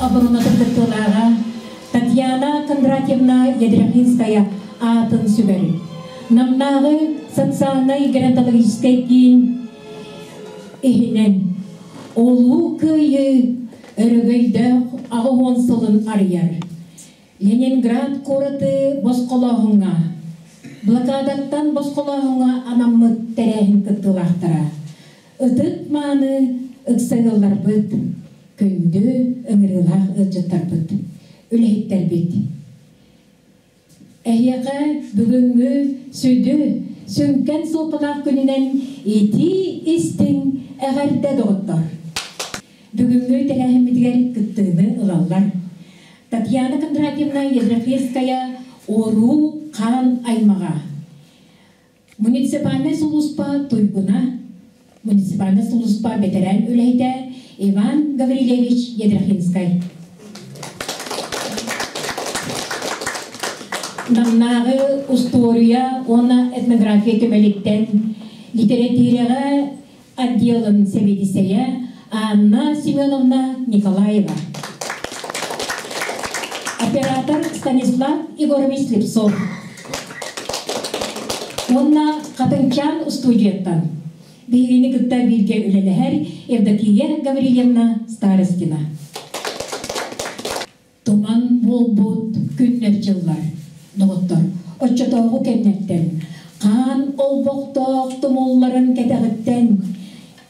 оборонатын кыттыылааҕа Татьяна Кондратьевна Ядряхинская аатын сүгэр. Намнааҕы социальнай геронтологическай киин иһинэн Улуу Кыайыы өрөгөйдөөх 80 сылын арыйар. Ленинград куораты босхолооһуҥҥа, блокадаттан босхолооһуҥҥа анаммыт тэрээһин кыттыылаахтара. Ытык-мааны ыксыылларбыт, күндү ыҥырыылаах ыалдьыттарбыт, үлэһиттэрбит. Эһиэхэ бүгүҥҥү сүдү, сүҥкэн суолталаах күнүнэн итии-истиҥ эҕэрдэ доҕоттор! Бүгүҥҥү тэрээһиммитигэр кыттыыны ылаллар Татьяна Кондратьевна Ядрофельская Уоруу хаан аймаҕа Муниципальнай сулууспа туйгуна, муниципальнай сулууспа бэтэрээн үлэһитэ Иван Гаврильевич Ядрахинскай. Намнааҕы устуоруйа уонна этнография түмэлиттэн литэрэтиирэҕэ отделын сэбиэдиссэйэ Анна Семеновна Николаева. Оператор Станислав Егорович Слепцов. Уонна Хатыҥчаан устудьуйаттан биһигини кытта бииргэ үлэлэһэр Евдокия Гаврильевна Старостина. Туман буолбут күннэр-дьыллар, доҕоттор, оччотооҕу кэмнэртэн, хаан олбохтоох тумулларын кэтэҕиттэн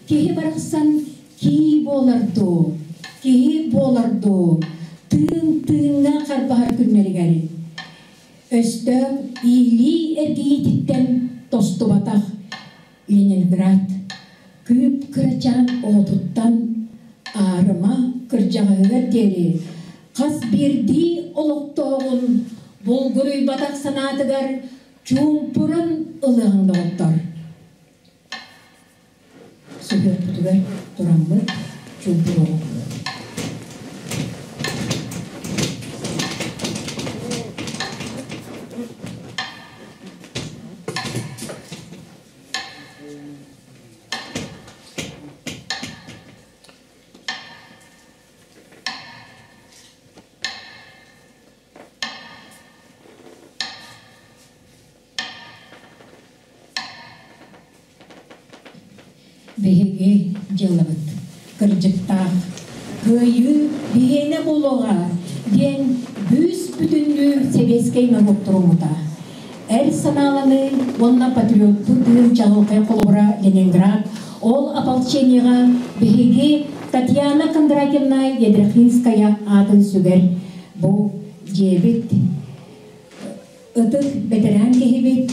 киһи барахсан кии буолар дуу, киһи буолар дуу, тыын тыыҥҥа харбаһар күннэригэр өстөөх иилии эргийиититтэн тостубатах Ленинград кыып кырачаан оҕотуттан аарыма кырдьаҕаһыгар диэри хас биирдии олохтооҕун булгуруйбатах санаатыгар чуумпуран ылыаҕыҥ доҕоттор. Сүһүөхпүтүгэр тураммыт чуумпуруоҕуҥ. Биһиги дьыалабыт кырдьыктаах, кыайыы биһиэнэ буолуоҕа диэн бүүс-бүтүннүү сэбиэскэй норуот туруммута. Эр санааланыы уонна патриоттуу тыын чаҕылхай холобура Ленинград ол ополчениеҕа биһиги Татьяна Кондратьевна Ядрихинская аатын сүгэр бу дьиэбит ытык бэтэрээн киһибит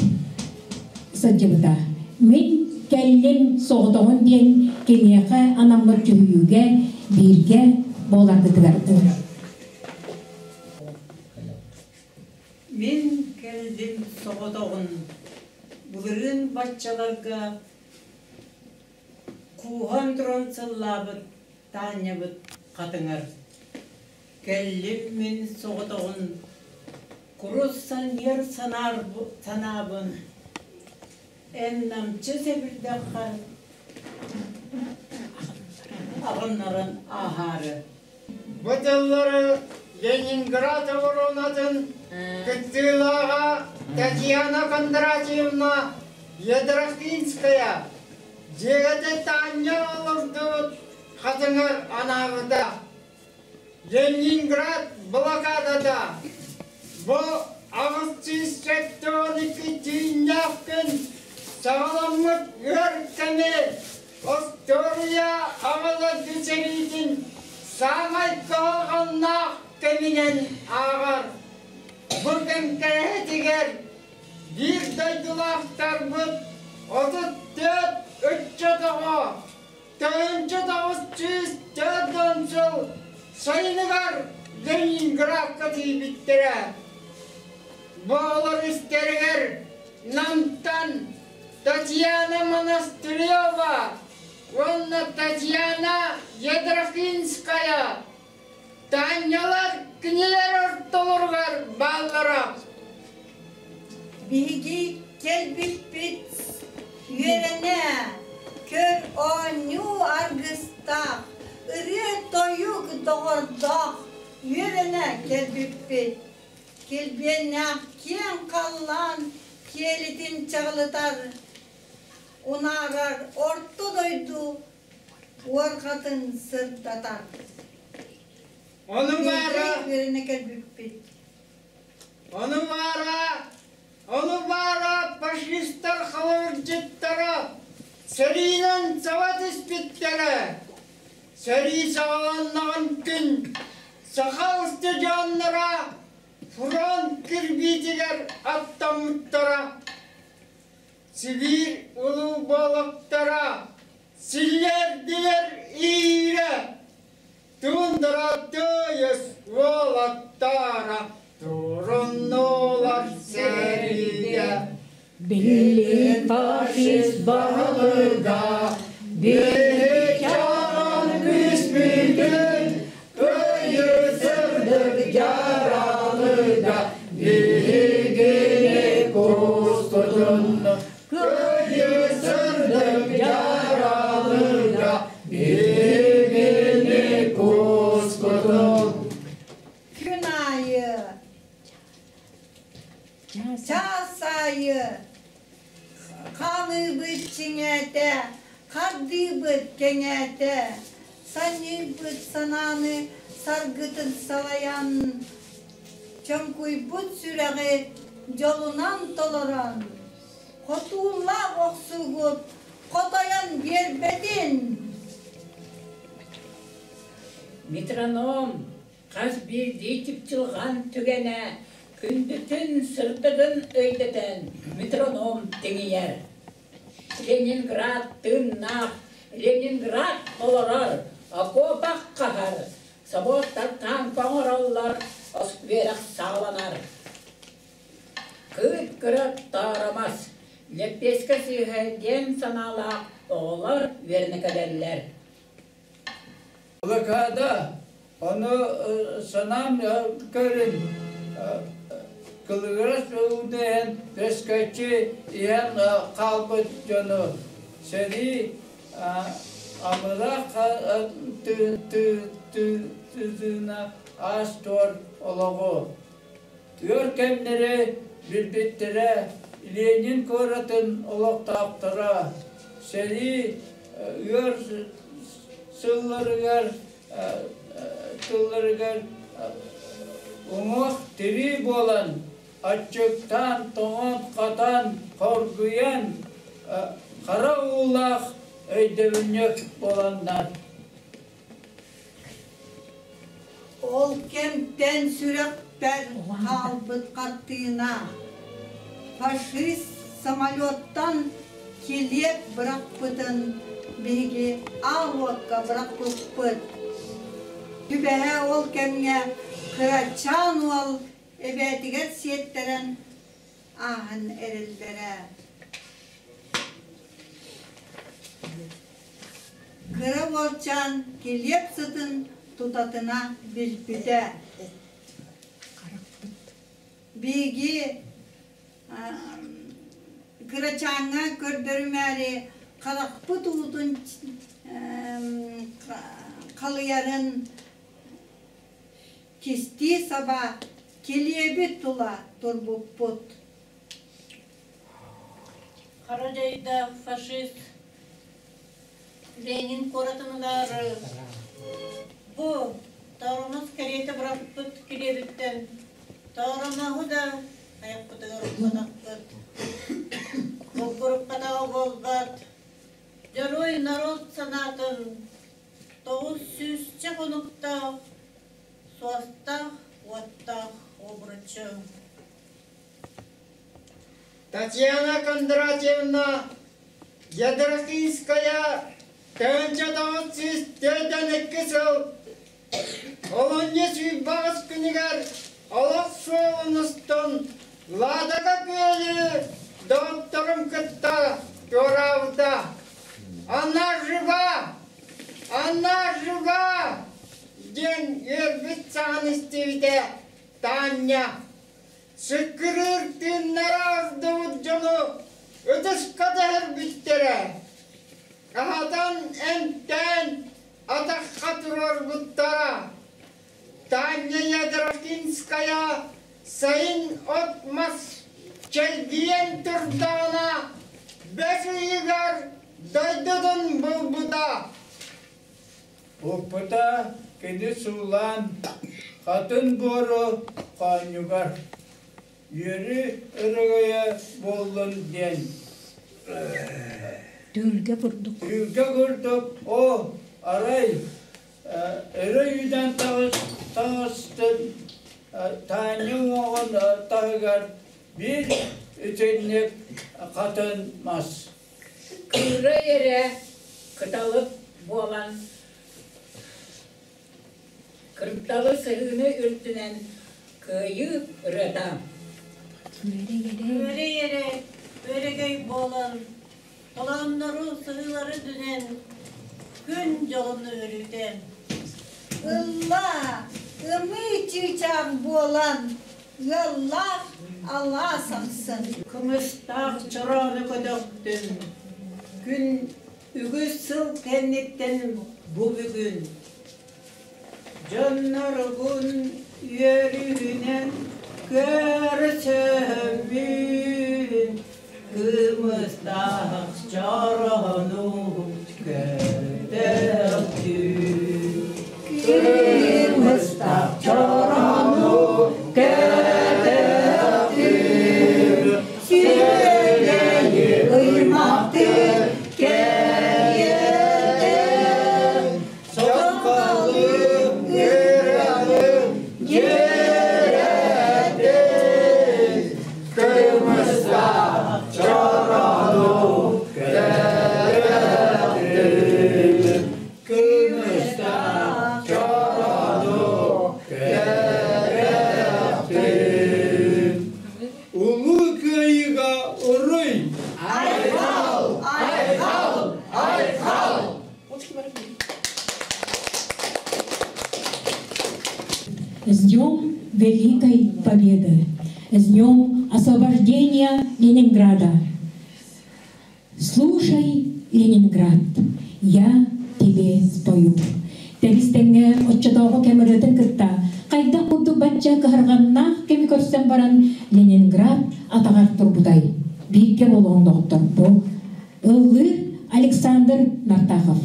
сылдьыбыта. Мин кэллим соҕотоҕун диэн киниэхэ анаммыт дьүһүйүүгэ бииргэ буоларгытыгар ыҥырабын. Мин кэллим соҕотоҕун, былырыын баччаларга кууһан туран сыллаабыт Таанньабыт хатыҥар. Кэллим мин соҕотоҕун, курус санньыар санаабын, эн намчы сэбирдэххэ аҕыннаран ааһаары. Бу тыллары Ленинград оборонатын кыттыылааҕа Татьяна Кондратьевна Ядрахинская дьиэгэтэ Таанньа олордубут хатыҥар анаабыта. Ленинград блокадата бу 872 түүннээх күн саҕаламмыт ыар кэми Остуоруйа аҕала сэриитин саамай кыһалҕаннаах кэминэн ааҕар. Бу кэм кэрэһитигэр биир дойдулаахтарбыт 34 ыччат оҕо 1940 сыл сайыныгар Ленинградка тиийбиттэрэ. Бу оҕолор истэригэр Намтан Татьяна Монастырева уонна Татьяна Ядрахинская Таанньалар кинилэр ортолоругар бааллара. Биһиги кэлбиппит үөрэнэ, көр оонньуу аргыстаах, ырыа-тойук доҕордоох. үөрэнэ кэлбиппит. Килбиэннээх киэҥ халлаан киэлитин чаҕылытар, унаарар орто дойду уорҕатын сырдатар. Ону баара үөрэнэ кэлбиппит. Ону баара, ону баара фашистар халабырдьыттара сэриинэн саба түспүттэрэ. Сэрии саҕаланнаҕын күн саха устудьуоннара фронт кирбиитигэр аттаммыттара. Сибиир улуу буолактара силлиэрдилэр иирэ Тундра тыйыс уолаттара туруннулар сэриигэ. Били фашист баһылыга биһи чаҕан күүспүтүн кыайыы сырдык дьаралыга биһигини кууспутун кыайыы сырдык дьаралыга биһигини кууспутун. Күн аайы, чаас аайы хаалыыбыт чиҥээтэ, хардыыбыт кэҥээтэ, санньыйбыт санааны саргытын салайан, чоҥкуйбут сүрэҕи дьолунан толорон, хотуулаах охсуугут хотойон биэрбэтин. Метроном хас биирдии чыпчылҕан түгэнэ күндүтүн, сырдыгын өйдөтөн метроном тиҥийэр. Ленинград тыыннаах, Ленинград олорор, окуопах хаһар, собуоттар тааҥка оҥороллор, үөрэх саҕаланар. Кыыт кыра тооромос, лэппиэскэ сыыһа диэн санаалаах оҕолор үөрэнэ кэлэллэр. Блокада, ону санаам көрүн, кылыгырас ууну иһэн төскөччү иһэн хаалбыт дьону сэрии амырах тыына аас-туор олоҕу Өр кэмнэри билбиттэрэ Ленин куоратын олохтоохторо сэрии ыар сылларыгар тылларыгар уҥуох-тирии буолан, аччыктаан, тоҥон-хатан, хоргуйан, хара уулаах өйдөбүнньүк буоланнар. Ол кэмтэн сүрэхпэр хаалбыт хартыына фашист самолеттан килиэп бырахпытын биһиги аал уокка бырахпыппыт. Түбэһэ ол кэмҥэ кырачаан уол эбээтигэр сиэттэрэн ааһан эрэллэрэ. Кыра уолчаан килиэп сытын тутатына билбитэ. Биһиги кырачааҥҥа көрдөрүмээри харахпыт уутун халыйарын кистии саба килиэби тула турбуппут. Хара дьайдаах фашист Ленин куоратыныгар бу тооромос кэриэтэ бырахпыт килиэбиттэн тооромоһу да айахпытыгар укпатахпыт. Булгуруппатаҕа буолбат. Дьоруой норуот санаатын 900 хонуктаах суостаах уоттаах обручу. Татьяна Кондратьевна Ядрахинская 1942 сыл олунньу сүүрбэҕис күнүгэр олох суолун устун Ладога күөлү доҕотторун кытта туораабыта. Она жива! Она жива! диэн үөрбүт саҥаны истибитэ Таанньа. Сыккырыыр тыыннара ордубут дьону ытыска түһэрбиттэрэ. Аһатан, эмтээн, атахха туруорбуттара. Таня Ядровкинская сайын от-мас чэлгийэн турдаҕына бэс ыйыгар дойдутун булбута. Укпута кини суулаан хатын буору хоонньугар үөрүү өрөгөйө буоллун диэн Түүлгэ курдук. Түүлгэ курдук о арай өрө үүнэн таҕыстын Таанньа уҥуоҕун таһыгар биир итинник хатын мас. Кыырай эрэ кыталык буолан кырдалы сыһыыны үрдүнэн кыайыы ырыата. Күөрэй эрэ өрөгөй буолан толооннору сыһыылары үрдүнэн күн дьолун өрүтэ. Ылла, ымыы чыычаах буолан ыаллаах алаас ахсын. Кымыстаах чороону көтөхтүм, күн үгүс сыл кэнниттэн бу бүгүн. Дьонноргун үөрүүнэн көрсөммүн, кымыстаах чороону көтөхтүм. Кымыстаах чороону көтөхтүм, сүөгэйи ыймахтыр кэриэтэ. Соколу ырыаны дьиэрэтэ, кымыстаах чороону көтөхтүм. Кымыстаах чороону көтөхтүм. Улуу Кыайыыга уруй! Айхал! Айхал! Айхал! С Днем Великой Победы! С Днем Освобождения Ленинграда! Слушай, Ленинград, я тебе спою. Тэбис-тэҥҥэ оччотооҕу кэм ырыатын кытта хайдах курдук бачча кыһарҕаннаах кэми көрсөн баран Ленинград атаҕар турбутай. Бииргэ буолуоҥ доҕоттор бу ыллыыр Александр Нартахов.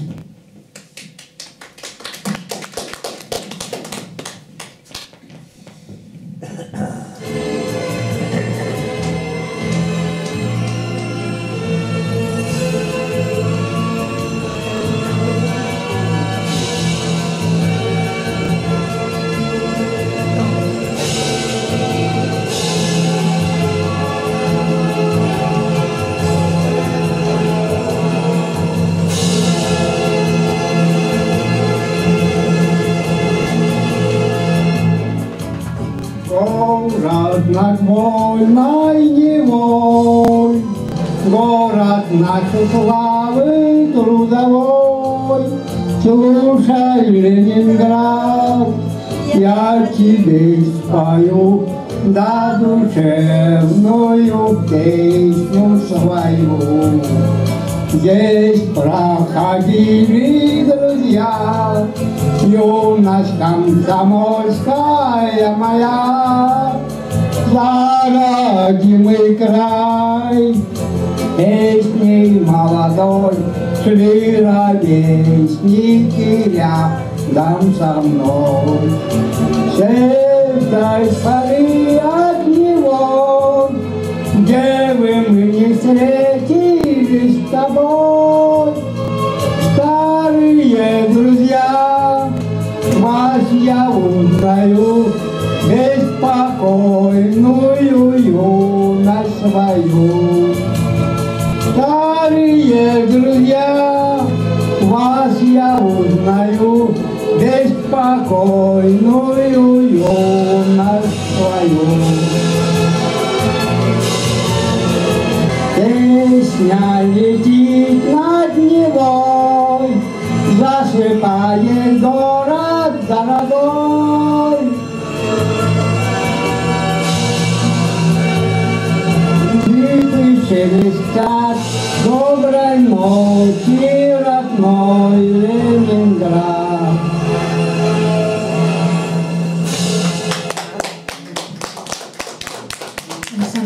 Город над вольной Невой, город нашей славы трудовой. Слушай, Ленинград, я тебе спою да душевную песню свою. Здесь проходили друзья, юность комсомольская моя. За родимый край песней молодой шли ровесники рядом со мной. С этой поры от него, где бы мы ни встретились с тобой, старые друзья, вас я узнаю, беспокойную юность свою. Старые друзья, вас я узнаю, беспокойную юность свою. Песня летит над Невой, засыпает город дорогой. Цветы шелестят, доброй ночи, родной Ленинград.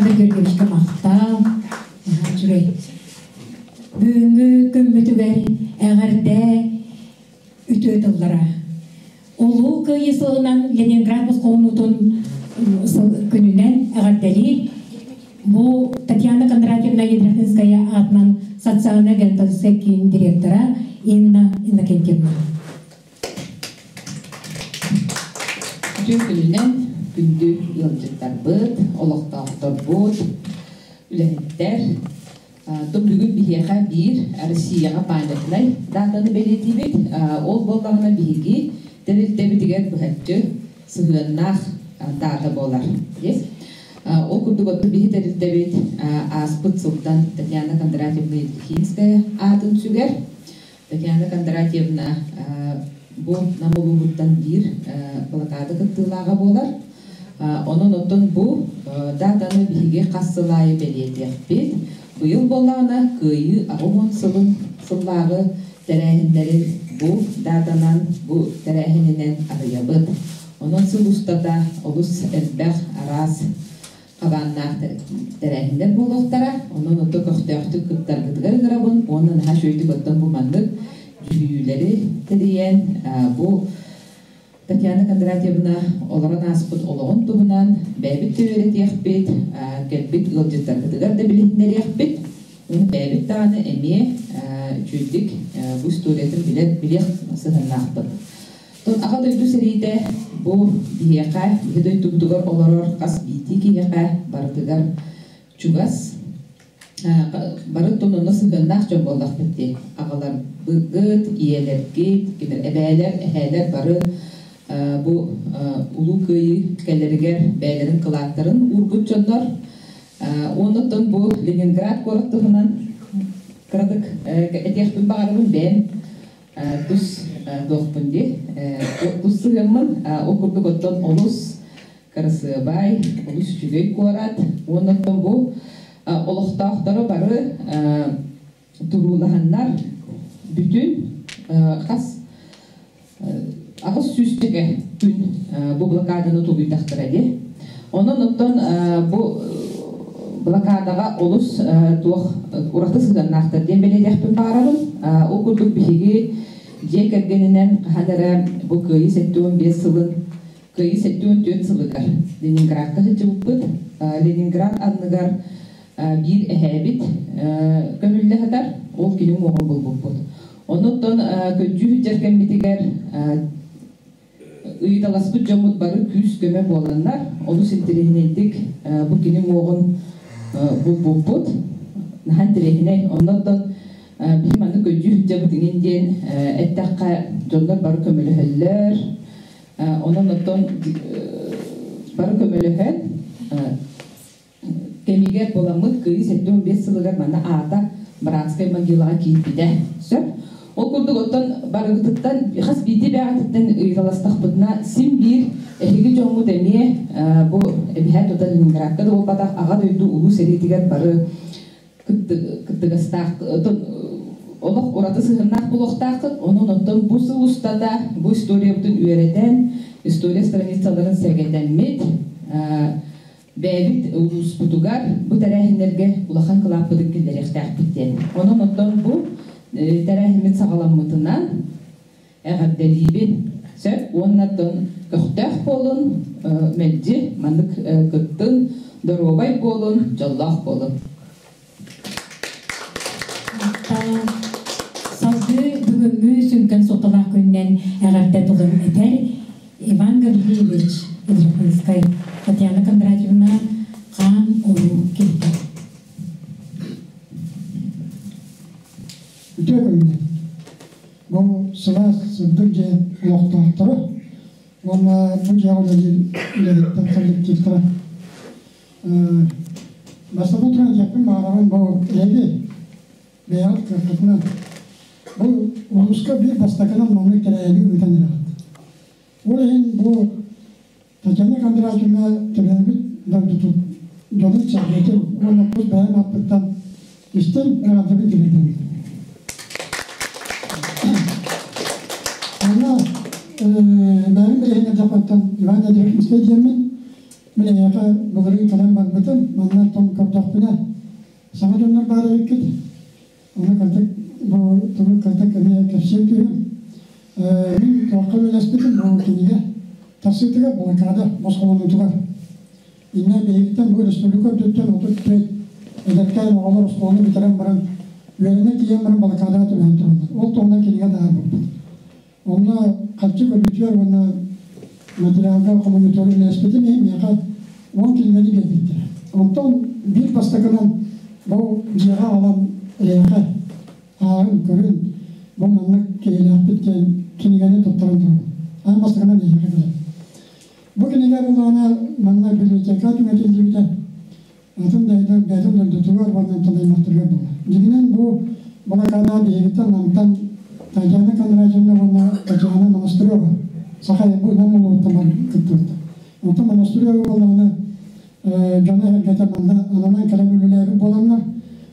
Александр Георгиевичка махтал. Үчүгэй. Бүгүҥҥү күммүтүгэр эҕэрдэ үтүө тыллара. Улуу Кыайыы сылынан Ленинград босхолонуутун күнүнэн эҕэрдэлиир бу Татьяна Кондратьевна Едрихинская аатынан социальнай геронтологическай киин директора Инна Иннокентьевна. Үтүө күнүнэн күндү ыалдьыттарбыт, олохтоохторбут, үлэһиттэр. Тон бүгүн биһиэхэ биир Россияҕа памятнай датаны бэлиэтиибит. Ол буоллаҕына биһиги тэрилтэбитигэр быһаччы сыһыаннаах дата буолар. Ол курдук оттон биһи тэрилтэбит ааспыт сылтан Татьяна Кондратьевна Евдокимская аатын сүгэр. Татьяна Кондратьевна бу Нам улууһуттан биир блокада кыттыылааҕа буолар. Онон оттон бу датаны биһиги хас сыл аайы бэлиэтиэхпит. Быйыл буоллаҕына Кыайыы 80 сылын сыллааҕы тэрээһиннэрин бу датанан, бу тэрээһининэн арыйабыт. Онон сыл устата олус элбэх араас хабааннаах тэрээһиннэр буолуохтара. Онон ото көхтөөхтүк кыттаргытыгар ыҥырабын уонна наһаа үчүгэйдик оттон бу маннык дьүһүйүүлэри тэрийэн бу Татьяна Кондратьевна олорон ааспыт олоҕун туһунан бэйэбит да үөрэтиэхпит, кэлбит ыалдьыттарбытыгар да билиһиннэриэхпит. Бэйэбит даҕаны эмиэ үчүгэйдик бу историятын билэр билиэх сыһыаннаахпыт. Аҕа дойду сэриитэ бу биһиэхэ, биһи дойдубутугар олорор хас биирдии киһиэхэ барытыгар чугас. Бары тононно сыһыаннаах дьон буоллахпыт дии. Аҕаларбыт, ийэлэргит, кинилэр эбээлэр, эһээлэр бары бу Улуу Кыайыы кэлэригэр бэйэлэрин кылааттарын уурбут дьоннор. Оннуттан бу Ленинград куорат туһунан кыратык этиэхпин баҕарабын бэйэм тус туохпун дии тус сыһыаммын ол курдук оттон олус кырасыабай олус үчүгэй куорат уонна оттон бу олохтоохторо бары туруулаһаннар бүтүн хас 800 күн бу блокаданы тулуйдахтара дии. Онон оттон бу блокадаҕа олус туох ураты сыһыаннаахтар диэн бэлиэтиэхпин баҕарабын. Ол курдук биһиги дьиэ кэргэнинэн хаһан эрэ бу Кыайыы 75 сылын Кыайыы 74 сылыгар Ленинградка сылдьыбыппыт. Ленинград анныгар биир эһээбит көмүллэ сытар, ол кини уҥуоҕун булбуппут. Оннуттан көдьүү сылдьар кэммитигэр ыйыталаспыт дьоммут бары күүс-көмө буоланнар, олус интэриэһинэйдик бу кини уҥуоҕун булбуппут. Наһаа интэриэһинэй. Оннуттан биһи маннык көдьүү сылдьабыт иҥин диэн эттэххэ, дьоннор бары көмөлөһөллөр. Онон оттон бары көмөлөһөн кэмигэр буламмыт Кыайыы 75 сылыгар манна аата Братскай могилаҕа киирбитэ. Сөп. Ол курдук оттон барыгытыттан хас биирдии бэҕэтиттэн ыйыталастахпытына син биир эһиги дьоҥҥут эмиэ бу эбиһээт тута Ленинградка да буолбатах Аҕа дойду Улуу сэриитигэр бары кыттыгастаах олох ураты сыһыаннаах буолуохтааххыт. Онон оттон бу сыл устата бу историябытын үөрэтэн, история страницаларын сэргэтэммит, бэйэбит улууспутугар бу тэрээһиннэргэ улахан кылааппытын киллэриэхтээхпит диэн. Онон оттон бу тэрээһиммит саҕаламмытынан эҕэрдэлиибин. Сөп уонна оттон көхтөөх буолун, мэлдьи маннык кыттын, доруобай буолун, дьоллоох буолун. Салгыы бүгүҥҥү сүҥкэн суолталаах күнүнэн эҕэрдэ тылын этэр Иван Гаврильевич Ядрихинскай, Татьяна Кондратьевна хаан уруу киһитэ. Үтүө күнүнэн. Бу сылаас сырдык дьиэ олохтоохторо уонна бу дьиэҕэ үлэлиир үлэһиттэр коллективтара Бастакы туран дьиэппин баҕарабын бу эһиги бэйэҕит кыаххытынан бу улууска биир бастакынан маннык тэрээһини ыытан эрэҕит. Ол иһин бу Татьяна Кондратьевна төрөөбүт дойдутун дьонун-сэргэтин уонна тус бэйэм ааппыттан истэн эҕэрдэбин тириэрдэбин. Онно бэйэм билиһиннэрдэхпиттэн Иван Ядеркинскэй диэммин. Мин эйиэхэ былырыын кэлэн барбытым, манна том көрдөхпүнэ, саҥа дьоннор баар эбиккит. Ону кырдьык бу тугу кырдьык эмиэ кэпсиэм түһүм. Мин туохха үлэлэспитим бу кинигэ тахсыытыгар блокада босхолонуутугар. Инньэ биһигиттэн бу республика үрдүттэн 34 эдэркээн оҕолор оскуоланы бүтэрэн баран үөрэнэ тиийэн баран блокадаҕа түбэһэн тураллар. Ол туһунан кинигэ таһаарбыппыт. Онно харчы көрүүтүгэр уонна материалга хомуйуутугар үлэлэспитим иһин миэхэ 10 кинигэни биэрбиттэрэ. Онтон биир бастакынан бу дьиэҕэ аҕалан эйиэхэ ааҕын, көрүн, бу маннык киһилээхпит диэн кинигэни туттаран турабын. Аан бастакынан эйиэхэ кэлэн. Бу кинигэ булаана манна библиотека түҥэтиллибитэ. Атын дойду бэйэтин дойдутугар уонна онтон аймахтарыгар буолар. Дьиҥинэн бу блокада биһигиттэн Намтан Татьяна Кондратьевна уонна Татьяна Монастырева саха бу Нам улууһуттан кыттыбыттар. Онтон Монастырева буоллаҕына дьоно-сэргэтэ манна ананан кэлэн үлэлээбит буоланнар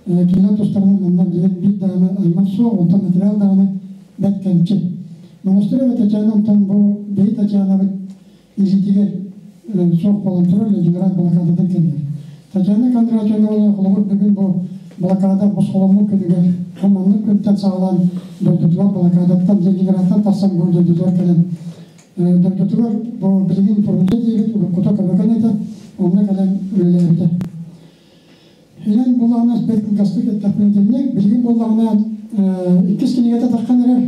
киинэ тустарынан манна билигин биир даҕаны аймах суох, онтон материал даҕаны бэрт кэмчи. Монастырева Татьяна онтон бу биһи Татьянабыт илиитигэр суох буолан турар Ленинград блокадатын кэмигэр. Татьяна Кондратьевна холобур бүгүн бу блокада босхоломмут күнүгэр бу маннык күнтэн саҕалаан дойдутугар блокадаттан Ленинградтан тахсан бу дойдутугар кэлэн дойдутугар бу билигин Фрунзе диэбит уруккута көмөкөн этэ, онно кэлэн үлэлээбитэ. Инэн буллаҕына бэрт кылгастык эттэхпинэ итинник, билигин буоллаҕына иккис кинигэтэ таххан эрэр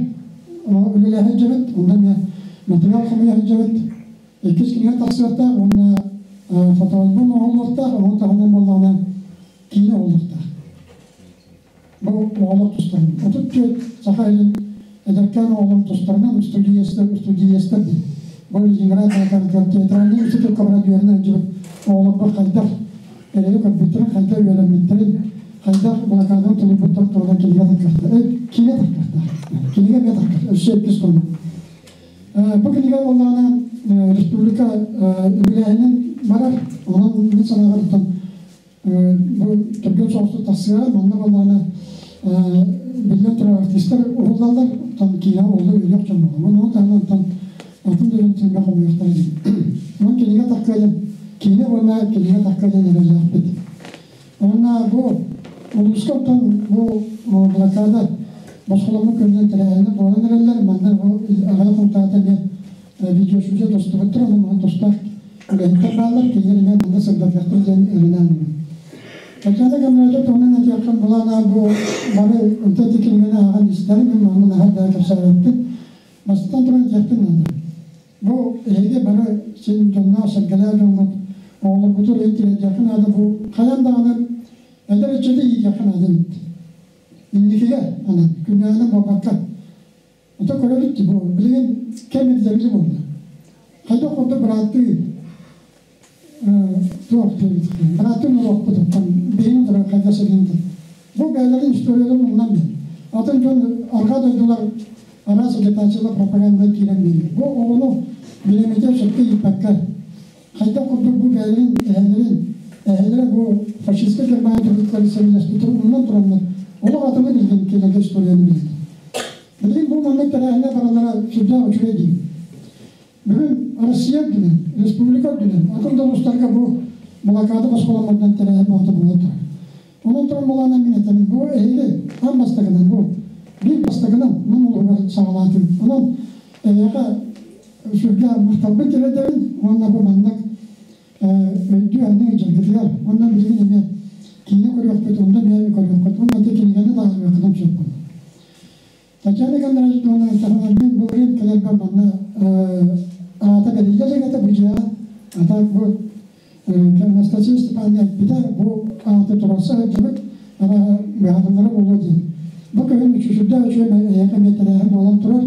үлэлэһэ сылдьабыт, онно эмиэ материал хомуйа сылдьабыт. Иккис кинигэ тахсыахтаах уонна фотоальбом оҥоһуллуохтаах, ону таһынан буоллаҕына киинэ оҥоһуллуохтаах. Бу оҕолор тустарынан. 34 саха илин эдэркээн оҕолорун тустарынан студиестар диэн. Бу Ленинград театральный институкка баран үөрэнэ сылдьыбыт оҕолорбор хайдах эрэйи көрбүттэрин, хайдах үөрэммиттэрин, хайдах блокаданы тулуйбуттарын туһунан кинигэ таххахтаах. Кинигэ таххахтаах. Кинигэ эмиэ таххах. Өссө иккис томун. Бу кинигэ буоллаҕына республика үбүлээһинин барар. Онон мин санаабар бу түргэн соҕустук тахсыаҕа. Манна буоллаҕына биллэн турар артистар уһуллаллар, оттон киинэ уһулла үөрүйэх дьон буолар. Ону таһынан оттон атын да дьон тыыҥҥа хомуйуохтара диэн. Онон кинигэ тахха диэн киинэ уонна кинигэ тахха диэн эрэллээхпит. Уонна бу улууска оттон бу блокада босхоломмут күнүнэн тэрээһинэ буолан эрэллэр. Манна бу аҕыйах хонтаата эмиэ видеосюжет устубуттар, онон манна тустаах үлэһиттэр бааллар, кинилэр эмиэ манна сырдатыахтара диэн эрэнэ Татьяна Кондратьева туһунан этиэххин булаана бу бары ынта кинигэни ааҕан истэрим, мин манна наһаа да кэпсээбэппин. Бастатан туран этиэхпин наада. Бу эһиги бары син дьонноох-сэргэлээх дьоҥҥут, оҕолоргутугар ыйын тириэрдиэххэ наада бу хайаан даҕаны эдэр ыччаты иитиэххэ наада эбит. Инникигэ анан, күннээҕинэн буолбакка. Ото көрөбүт дии бу билигин кэм ирдэбилэ буолла. Хайдах курдук бырааттыы туох диэбит бырааттыы норуоппут оттон биһиги турар хайдах сирин бу бэйэлэрин историяларын умнан биир. Атын дьон арҕаа дойдулар араас агитациялар пропаганда киирэн биэрэр. Бу оҕону билэмитэ сөпкө ииппэккэ хайдах курдук бу бэйэлэрин эһэлэрин эһэлэрэ бу фашистскай Германия төрүттэрин сэриилэспиттэрин умнан тураннар олох атыны билген кинилэргэ историяны билген. Билигин бу маннык тэрээһиннэр бараллара сүрдээх үчүгэй дии. Бүгүн Россия үрдүнэн, республика үрдүнэн, атын да улуустарга бу блокада босхоломмутунан тэрээһин буолта буола турар. Онон туран булаанан мин этэбин, бу эһиги аан бастакынан, бу биир бастакынан Нам улууһугар саҕалаатым. Онон эйиэхэ сүргэ махталбын тириэрдэбин уонна бу маннык өйдүү-саныы дьаргытыгар уонна билигин эмиэ киинэ көрүөхпүт, онно эмиэ көрүөххүт уонна ити кинигэни да ааҕыаххытын сөп буолла. Татьяна Кондратьевна Сахаларбын былырыын кэлэрбэр манна аата бэриллэ илик этэ бу дьиэҕэ. А так бу Анастасия Степановна эппитэ бу ааты туруорса сылдьыбыт арааһа быһаарыллара буолуо диэн. Бу күһүн сүрдээх үчүгэй эйиэхэ эмиэ тэрээһин буолан турар.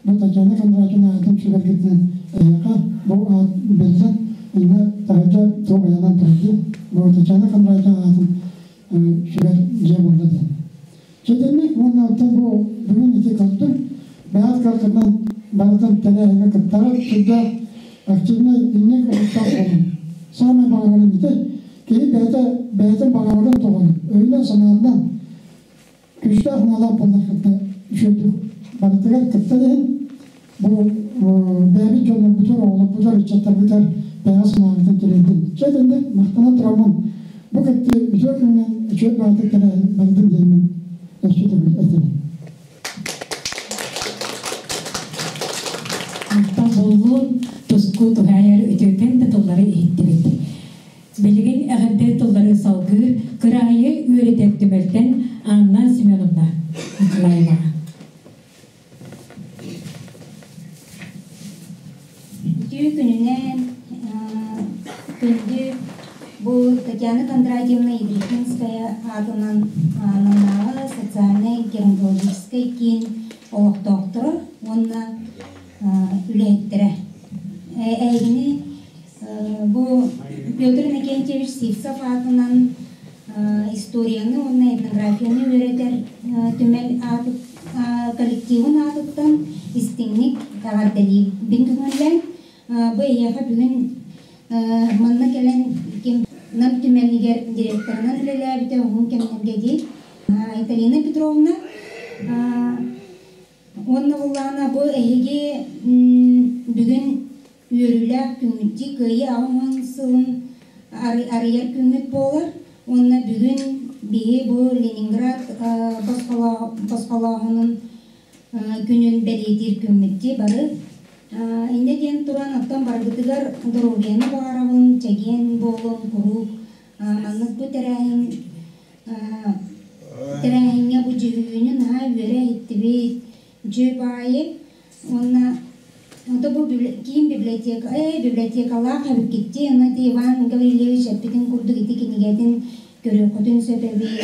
Бу Татьяна Кондратьевна аатын сүгэргитинэн эйиэхэ бу аат биллэн иннэ таһырдьа туох ыйанан турар дии. Бу Татьяна Кондратьевна аатын сүгэр дьиэ буолла диэн. Чэдэнник уонна оттон бу бүгүн ити көрдүм, бэйэҕит кыаххытынан барытын тэрээһиҥҥэ кыттаҕыт, сүрдээх активнай инник уһуктаах буолуҥ. Саамай баҕарарым ити, киһи бэйэтэ бэйэтин баҕарарын тоҕону, өйүнэн-санаатынан күүстээх санаалаах буоллаххытына үчүгэйдик барытыгар кыттан иһин, бу бэйэбит дьоннорбутугар, оҕолорбутугар, ыччаттарбытыгар бэйэҕит санааҕытын тириэрдин. Чэ, итинник махтана тураммын, бу кытты үтүө күнүнэн үчүгэй баҕатык тэрээһин бардын диэммин өссө төгүл этэбин. Махтал буоллун, туску туһаайар үтүөкэн да тыллары иһиттибит. Билигин эҕэрдэ тыллары салгыыр кыраайы үөрэтэр түмэлтэн Анна Семеновна Николаева. Үтүө күнүнэн күндү бу Татьяна Кондратьевна Ядрихинская аатынан Намнааҕы социальнай геронтологическай киин олохтоохторо уонна үлэһиттэрэ. Эһигини бу Петр Иннокентьевич Сивцев аатынан историяны уонна этнографияны үөрэтэр түмэл коллективын аатыттан истиҥник эҕэрдэлиибин көҥүллээн. Бу эйиэхэ бүгүн манна кэлэн ким Нам түмэлигэр директорынан үлэлээбитэ уһун кэмнэргэ дии Айталина Петровна уонна буллаана бу эһиги бүгүн үөрүүлээх күҥҥүт Кыайыы аҕыс сылын арыйар күҥҥүт буолар уонна бүгүн биһи бу Ленинград босхолооһунун күнүн бэлиэтиир күммүт дии бары. Иннэ диэн туран, оттон барыбытыгар доруобуйаны баҕарабын, чэгиэн буолун, куруук маннык бу тэрээһин тэрээһиҥҥэ бу дьүһүйүүнү наһаа үөрэ иһиттибит, дьү баайы уонна ото бу киин библиотека библиотекалаах эбиккитти, онно ити Иван Гаврильевич эппитин курдук ити кинигэтин көрүөххүтүн сөп эбит.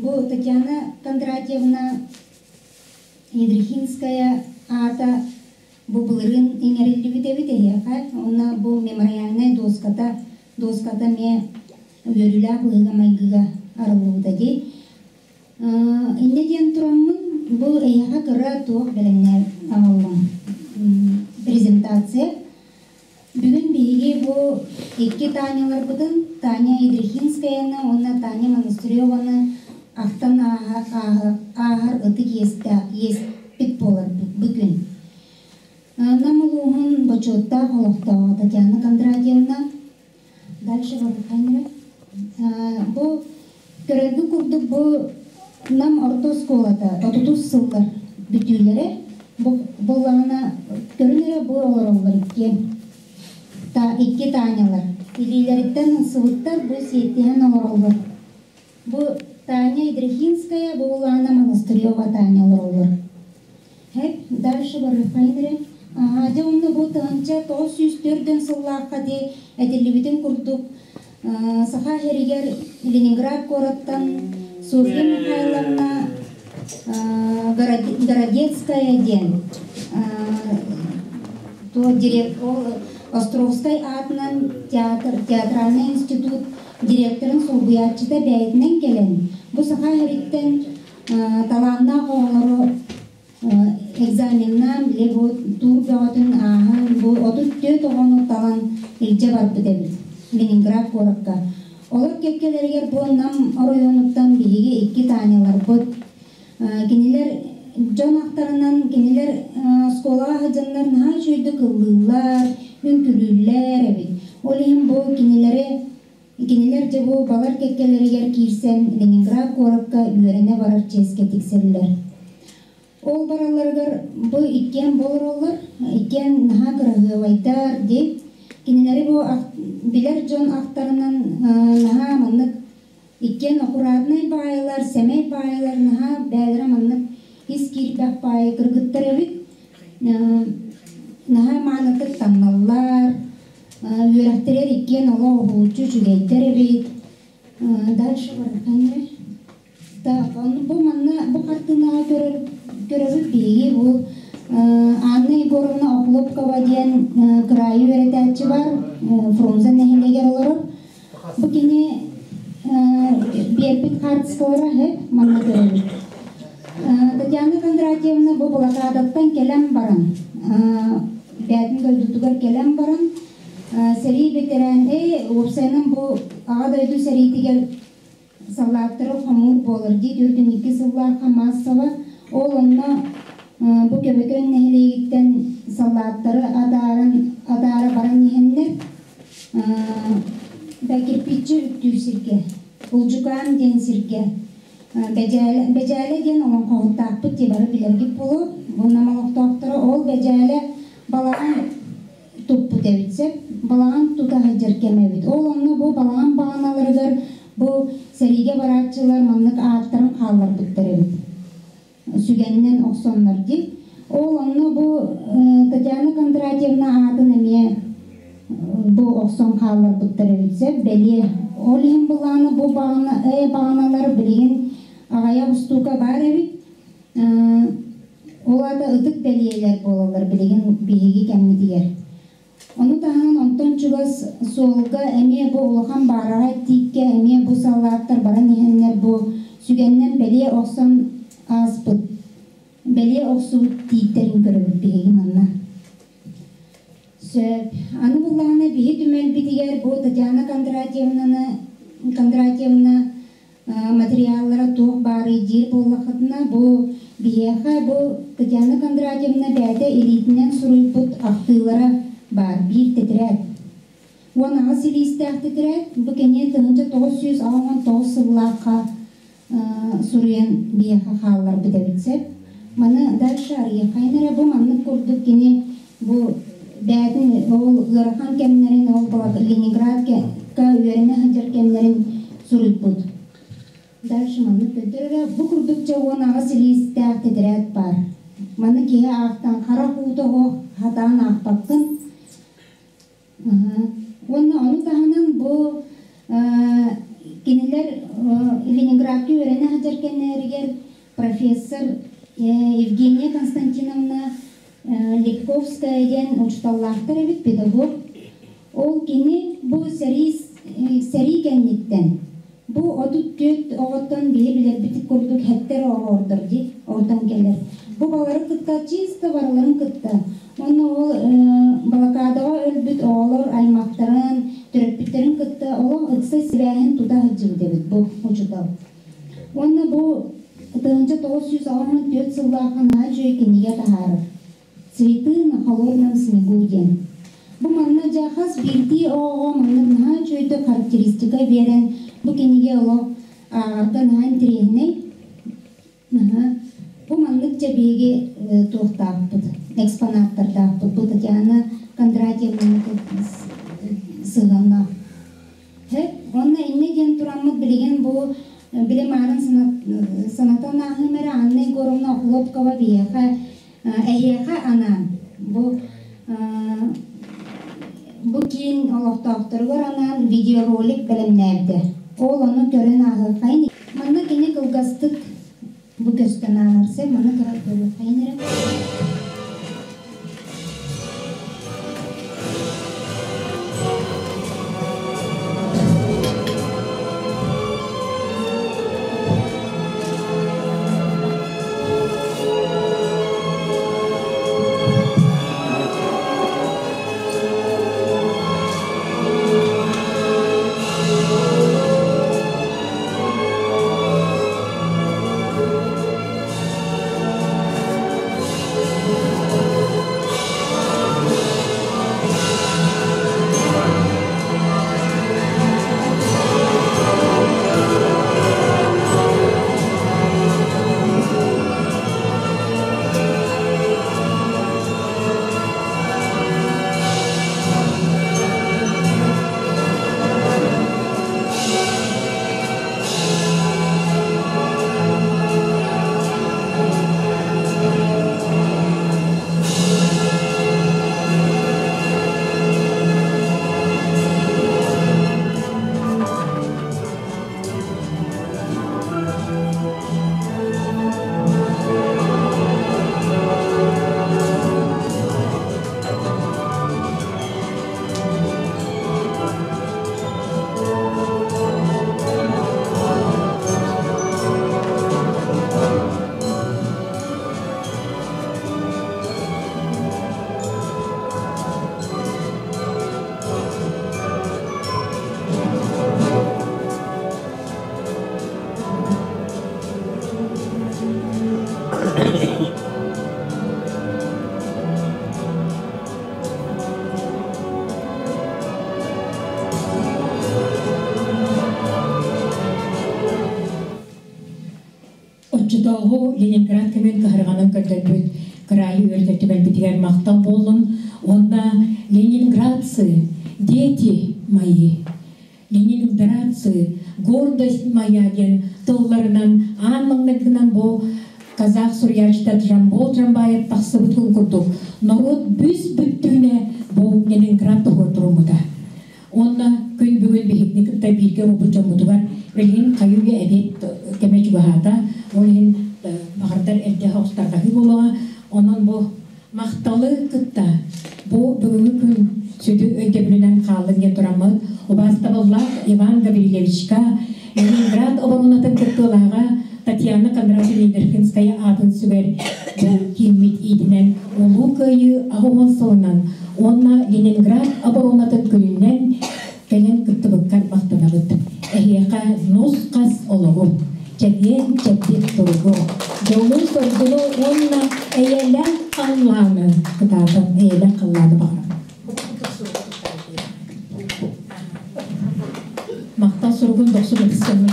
Бу Татьяна Кондратьевна Ядрихинская аата бу былырыын иҥэриллибит эбит эһиэхэ уонна бу мемориальнай доската доската эмиэ үөрүүлээх быһыыга-майгыга арыллыбыта дии. Инньэ диэн тураммын бу эһиэхэ кыра туох бэлэмнээн аҕаллым презентация. Бүгүн биһиги бу икки Таняларбытын, Таня Ядрихинскаяны уонна Таня Монастыреваны ахтан ааһар ытык иэспит буолар бу күн. Нам улууһун бочуоттаах олохтооҕо Татьяна Кондратьевна. Дальше барыхайнара. Бу көрөргү курдук бу Нам орто оскуолата отутус сыллар бүтүүлэрэ буоллаҕына көрүн эрэ бу олороллор иккиэн икки Танялар илиилэриттэн ылсыбыттар бу сиэттиһэн олороллор. Бу Таня Ядрихинская, бу Улаана Монастырева Таня олороллор. Хэп, дальше барыхайын эрэ. Дьэ онно бу 1904 сыллаахха дии этиллибитин курдук Саха сиригэр Ленинград куораттан Софья Михайловна Городецкая диэн Островскай аатынан театр, театральный институт директорын солбуйааччыта бэйэтинэн кэлэн, бу Саха сириттэн талааннаах оҕолору экзаменнаан, били бу туур бөҕөтүн ааһан, бу 34 оҕону талан илдьэ барбыт эбит Ленинград куоракка. Олор кэккэлэригэр бу Нам оройуонуттан биһиги икки Таняларбыт. Кинилэр дьон ахтарынан кинилэр оскуолаҕа сылдьаннар наһаа үчүгэйдик ыллыыллар, үҥкүүлүүллэр эбит. Ол иһин бу кинилэри кинилэр дьэ бу балар кэккэлэригэр киирсэн Ленинград куоракка үөрэнэ барар чиэскэ тиксэллэр. Ол баралларыгар бу иккиэн олороллор, иккиэн наһаа кыраһыабайдар дии. Кинилэри бу билэр дьон ахтарынан наһаа маннык иккиэн аккуратнай баайылар, сэмэй баайылар, наһаа бээлэрэ маннык ис киирбэх баайы кыргыттар эбит. Наһаа маанытык таҥналлар, үөрэхтэригэр иккиэн олох уһулуччу үчүгэйдэр эбит. Дальше барахайнара. Так, бу манна бу хартыынаҕа көрөр көрөбүт биһиги бу Анна Егоровна Охлопкова диэн кыраайы үөрэтээччи бар, Фрунзе нэһилиэгэр олорор. Бу кини биэрбит хаартыскалара хэп манна көрөбүт. Татьяна Кондратьевна бу блокадаттан кэлэн баран, бэйэтин дойдутугар кэлэн баран, сэрии бэтэрээн, уопсайынан бу Аҕа дойду сэриитигэр саллааттары хомуур буолар дии 42 сыллаахха маассаба ол онно бу Көбөкөн нэһилиэгиттэн саллааттары атааран атаара баран иһэннэр Да кирпиччи үктүүр сиргэ, Улдьукаан диэн сиргэ, Бэдьээлэ, Бэдьээлэ диэн олоҥхоһуттаахпыт дии бары билэргит буолуо. Бу Нам олохтоохторо ол Бэдьээлэ балаҕан туппут эбит сөп. Балаҕан тута сылдьар кэм эбит. Ол онно бу балаҕан баҕаналарыгар бу сэриигэ барааччылар маннык ааттарын хаалларбыттар эбит. Сүгэннэн охсоннор дии. Ол онно бу Татьяна Кондратьевна аатын эмиэ бу охсон хаалларбыттар эбит сөп бэлиэ. Ол иһин былааны бу баҕана, баҕаналар билигин аҕыйах устуука баар эбит. Ол аата ытык бэлиэлэр буолаллар билигин биһиги кэммитигэр. Ону таһынан онтон чугас суолга эмиэ бу улахан баараҕай тииккэ эмиэ бу саллааттар баран иһэннэр бу сүгэннэн бэлиэ охсон ааспыт, бэлиэ охсубут тииттэрин көрөбүт биһиги манна. Сөп. Аны буллаҕына биһи түмэлбитигэр бу Татьяна Кондратьевнаны Кондратьевна материаллара туох баарый диир буоллаххытына, бу биһиэхэ бу Татьяна Кондратьевна бэйэтэ илиитинэн суруйбут ахтыылара баар, биир тэтэрээт. 18 илиистээх тэтэрээт, бу кини 1989 сыллаахха суруйан биһиэхэ хаалларбыт эбит сөп. Маны дальше арыйыаххайын эрэ бу маннык курдук кини бу бэйэтин ол ыарахан кэмнэрин, ол Ленинградка үөрэнэ сылдьар кэмнэрин суруйбут. Дальше маннык көрдөрөрө бу курдук дьэ 18 илиистээх тэтэрээт баар. Маны киһи аахтан харах уута оһох хатаан аахпаккын. Уонна ону таһынан бу кинилэр Ленинградка үөрэнэ сылдьар кэмнэригэр профессор Евгения Константиновна Липковская диэн учууталлаахтар эбит, педагог. Ол кини бу сэрии кэнниттэн бу 34 оҕоттон биһи билэрбит курдук хэттэр оҕо ордор дии, ордон кэлэр. Бу балары кытта чисто барыларын кытта. Онно ол блокадаҕа өлбүт оҕолор аймахтарын, төрөппүттэрин кытта олох ыкса сибээһин тута сылдьыбыт эбит бу учуутал. Уонна бу 1984 сыллаахха наһаа үчүгэй кинигэ таһаарар. «Цветы на холодном снегу» диэн. Бу манна дьэ хас биирдии оҕоҕо маннык наһаа үчүгэйдик характеристика биэрэн бу кинигэ олох ааҕарга наһаа интэриэһинэй. Бу маннык дьэ биһиги туохтаахпыт, экспонаттардаахпыт. Бу Татьяна Кондратьевнаны сыһыаннаах. Онно инньэ диэн тураммыт билигин бу били маарын санатан ааһыым эрэ Анна Егоровна Охлопкова биһиэхэ эһиэхэ анаан бу киин олохтоохторугар анаан видеоролик бэлэмнээбитэ. Ол ону көрөн ааһыаххайын. Манна кини кылгастык бу көстөн ааһар сөп, маны кыра көрүөххэйин эрэ. Оччотооҕу Ленинград кэмин кыһарҕанын көрдөрбүт кыраайы үөрэтэр түмэлбитигэр махтал буоллун уонна «Ленинградцы, дети мои, Ленинградцы, гордость моя» диэн тылларынан аан маҥнайгынан бу казах суруйааччыта Джамбол Джамбаев тахсыбытын курдук норуот бүс-бүттүүнэ бу Ленинград туһугар туруммута. Уонна күн бүгүн биһигини кытта бииргэ буолбут дьоммутугар билигин хайыы-үйэ эбиэт кэмэ чугаһаата. Ол иһин баҕардар эрдэ оҕустардаһыы буолуоҕа. Онон бу махталы кытта бу бүгүҥҥү күн сүдү өйдөбүлүнэн хааллын диэн тураммыт убаастабыллаах Иван Гаврильевичка Ленинград оборонатын кыттыылааҕа Татьяна Кондратьевна Дерфинская аатын сүгэр бу кииммит иитинэн Улуу Кыайыы 80 сылынан уонна Ленинград оборонатын күнүнэн кэлэн кыттыбыккар махтанабыт. Эһиэхэ нус-хас олоҕу, чэгиэн чэбдик туругу, дьолу-соргуну уонна эйэлээх халлааны кытаатан эйэлээх халлааны баҕарабын. Махтал суругун дохсун ытысканна.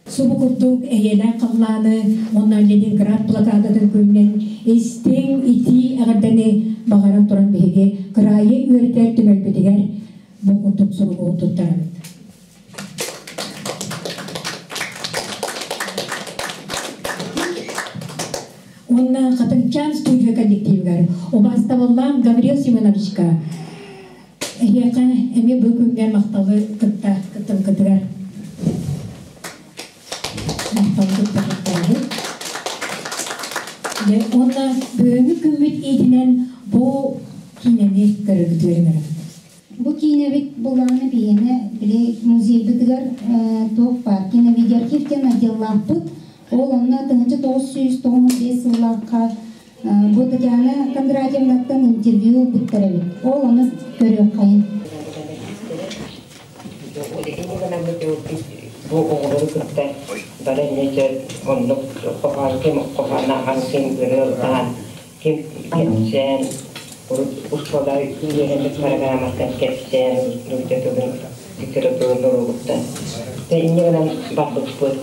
Субу курдук эйэлээх халлааны уонна Ленинград блокадатын күнүнэн истиҥ итии эҕэрдэни баҕаран туран биһиги кыраайы үөрэтэр түмэлбитигэр бу курдук суругу туттарабыт. Уонна Хатыҥчаан студия коллективигэр убаастабыллаах Гаврил Семеновичка эһиэхэ эмиэ бу күҥҥэ махталы кытта кыттыбыккытыгар махталы кытта туттарабыт. Уонна бүгүҥҥү күммүт иитинэн бу киинэни көрөргүтүгэр ыҥырабыт. Бу киинэбит булааны биһиэнэ били музейбытыгар туох баар киновидеоархив диэн отделлаахпыт. Ол онно 1995 сыллаахха бу Татьяна Кондратьевнаттан интервью ылбыттар эбит. Ол ону көрүөххэйин. Бу оҕолору кытта бары эмиэ оннук хоһоон ким хоһоон ааҕан ким ырыа ыллаан ким кэпсээн урут устуола үөрэммит программаттан кэпсээн нуучча тылын литературын уруогуттан инньэ гынан барбыппыт.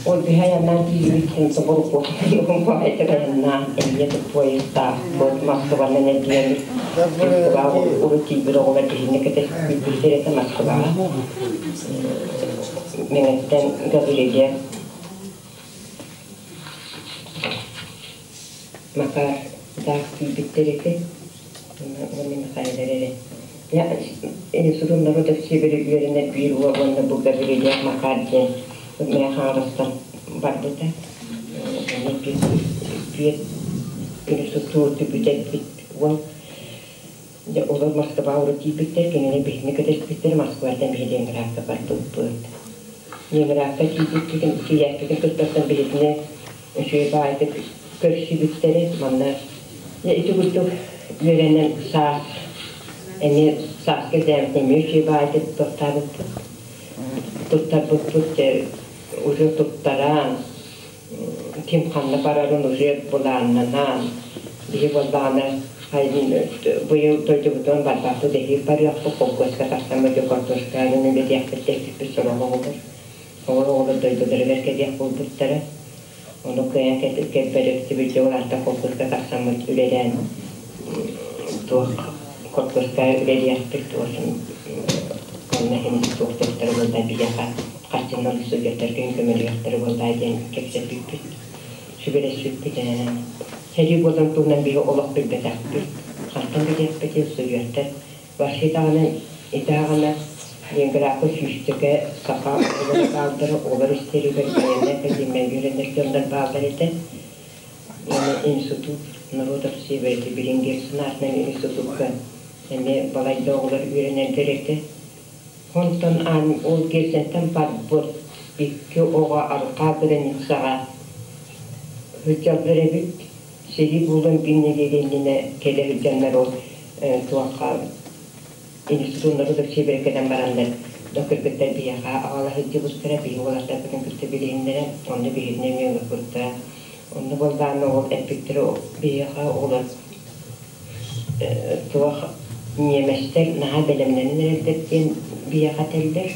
Ол биһи айаннаан тиийбит соборукуохайдык айаннаан эмиэ поездаахпыт Москванан эргийэн Москваҕа урут тиийбит оҕолор биһини кэтэспиппит этэ Москваҕа Мэҥэттэн Гаврилия Макар даах тиийбиттэр ити уонна Михайлар эрэ Институт народов Сибири үөрэнэр биир уол уонна бу Гаврилия Макар диэн Мэҥэ Хаҥаластан барбыта. Онно биир институту бүтэрбит уол дьэ олор Москваҕа урут тиийбиттэр, кинилэр биһигини кэтэспиттэр, Москваттан биһиги Ленинградка барбыппыт. Ленинградка тиийбиппитин, тиийээппитин кыттартан биһигини үчүгэй баайдык көрсүбүттэрэ. Манна дьэ ити курдук үөрэнэн саас эмиэ сааскы экзамен эмиэ үчүгэй баайдык туохтаабыппыт. Туттарбыппыт дьэ уже туттаран ким ханна барарын уже былааннанан биһи буоллаҕына быйыл дойдубутун барбаппыт эһиил барыахпыт холкуоска тахсаммыт хортуоскааны үлэлиэхпит дэспиппит сорох оҕолор оҕолор оҕолор дойдуларыгар кэлиэх буолбуттара ону кыайан кэлбэрэктибит дьэ улаатта холкуоска тахсаммыт үлэлээн туох хортуоска үлэлиэхпит онно иһин туох дьахтары буолла биһиэхэ харчынан студенттарга көмөлөһүөхтэрэ буолла диэн кэпсэппиппит сүбэлэспиппит сэрии буолан туһунан биһи олох билбэтэхпит хантан билиэхпитий студенттар вообще даҕаны итааҕына Ленинградка сүүсчэкэ саха оҕолоро бааллара оҕолор истэригэр военнай академия үөрэнэр дьоннор бааллар этэ институт народов Севера Берингерсон аатынан институкка эмиэ балайда оҕолор үөрэнэллэр этэ. Онтон аан ол Герцентэн барбыт икки оҕо арҕаа границаҕа сылдьаллар эбит. Сэрии буолан биир нэдиэлэ иннинэ кэлэ сылдьаннар ол туохха институт народов Севера кэлэн бараннар кыргыттар биһиэхэ аҕала сылдьыбыттара, биһи уолаттарбытын кытта билиһиннэрэ, онно биһигини эмиэ ыҥырбыттара. Онно буоллаҕына ол эппиттэрэ биһиэхэ оҕолор туох Ньиэмэстэр наһаа бэлэмнэнэн эрэллэр диэн биһиэхэ этэллэр.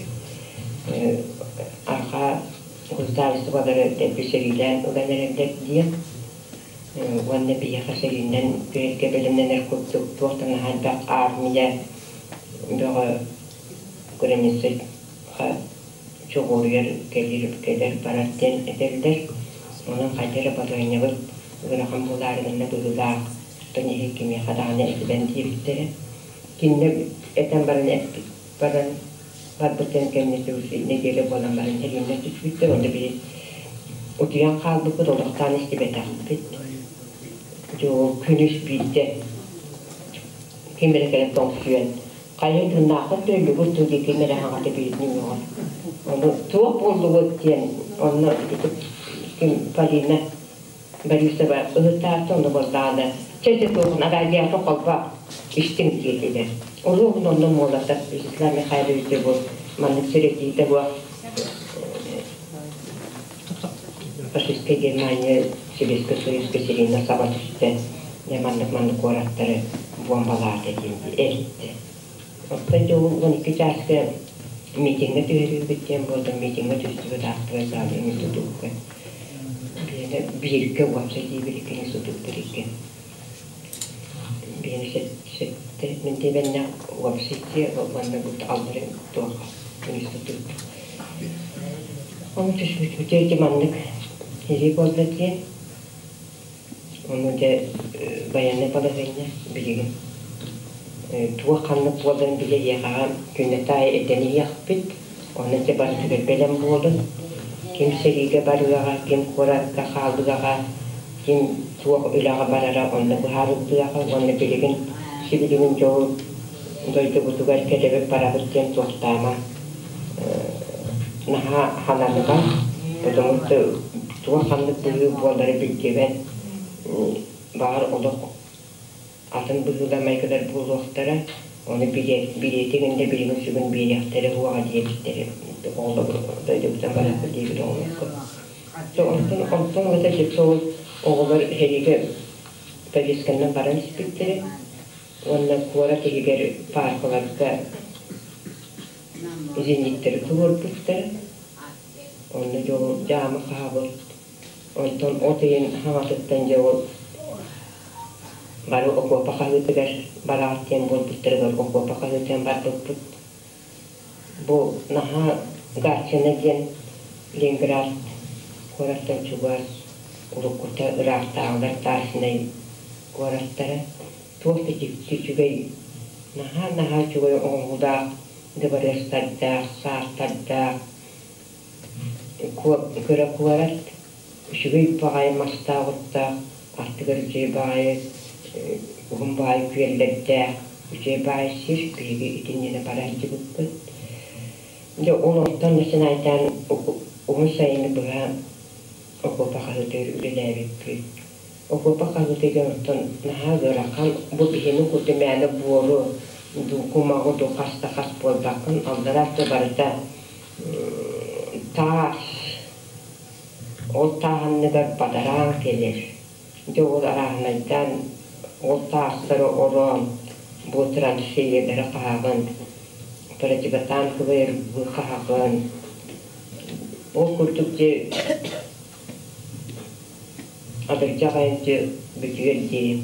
Арҕаа государстволары дэлби сэриилээн ылан эрэллэр диэн. Уонна биһиэхэ сэриинэн түһэргэ бэлэмнэнэр курдук туох да наһаа элбэх армия бөҕө границаҕа чоҕуруйар кэлэр кэлэр барар диэн этэллэр. Онон хайда эрэ балаһыанньабыт ыарахан буолаары гынна быһыылаах, оттон эһиги кимиэхэ даҕаны этибэн диэбиттэрэ. Кинилэр этэн баран эппит баран барбытын кэннэ нэдиэлэ буолан баран эриэннэр түспүттэр. Онно биһи утуйан хаалбыппыт, олохтоон истибэтэхпит. Дьэ ол күнүс биирдэ ким эрэ кэлэн тоҥсуйан хайа тыыннааххыт да өллүгүт дуу диэн ким эрэ хаҥата биирдин үөҕэр. Ону туох буоллугут диэн онно ким Полина Борисова ыһыктааччы онно буоллаҕына чэ чэ туохун араадьыйата холбоо истиҥ диэтилэр. Уруогун онно Молотов Вячеслав Михайлович бу маннык сирэтиитэ буо фашистскай Германия Советскай Союзка сиринэ саба түстэ дьэ маннык маннык куораттары буомбалаата диэн эттэ. Оттон дьэ ол 12 чааска митиҥҥэ түһэрүүбүт диэн буолла митиҥҥэ түстүбүт актовай зал институкка. Биэнэ бииргэ уопсай диэбит институт бииргэ. Биэнэ сэттэ мин диэбэннэх уопсай дьиэ уонна бу алларын туох институт. Ону түспүт ити маннык сэрии буолла диэн. Ону дьэ байыаннай балаһыанньа билигин туох ханнык буоларын билэ эйиэхэҕэ күннэтэ аайы этэн иһиэхпит. Онон дьэ барытыгар бэлэм буолун. Ким сэриигэ барыаҕа, ким куоракка хаалыаҕа, ким туох үлэҕэ барара онно быһаарыллыаҕа уонна билигин сибилигин дьолу дойдубутугар кэлэбит барабыт диэн туохтаама наһаа хананыган, потому что туох ханнык быһыы буолара биллибэт, баҕар олох атын быһыылар майгылар буолуохтара, ону билиэтигин да билигин сүгүн биэриэхтэрэ уоҕа диэбиттэрэ оҕолор дойдубутун барарбыт диэбит оҕолорго. Онтон онтон ылата дьэ ол оҕолор сэриигэ повестканан баран испиттэрэ уонна куорат иһигэр пааркаларга зениттэри туруорбуттара. Онно дьэ ол дьаама хаһабыт. Онтон от ыйын хаҥатыттан дьэ ол бары окуопа хаһыытыгар бараҕыт диэн буолбуттарыгар окуопа хаһыытынан барбыппыт. Бу наһаа Гатчина диэн Ленинград куораттан чугас уруккута ыраахтааҕылар тааснай куораттара. Туох да дьикти үчүгэй, наһаа-наһаа үчүгэй оҥоһуулаах дыбарыастардаах, саастардаах кыра куорат, үчүгэй баҕайы мастаах-оттоох, аттыгар үчүгэй баҕайы уһун баҕайы күөллэрдээх, үчүгэй баҕайы сир, биһиги итиннэнэ бара сылдьыбыппыт. Дьэ ол онтон начинайтаан уһун сайыны быһа окуопа хаһыытыгар үлэлээбиппит. Окуопа хаһыытыгар оттон наһаа ыарахан, бу биһини курдук мээнэ буору дуу, кумаҕы дуу хас да хас буолбаккын, аллараа өттө барыта таас, ол тааһынныгар бадараан кэлэр. Дьэ ол арааһынайдаан ол таастары ороон, бу траншеялары хаһаҕын, противотанковай рвы хаһаҕын. Ол курдук дьэ Атырдьах айанчы бүтүөр диэри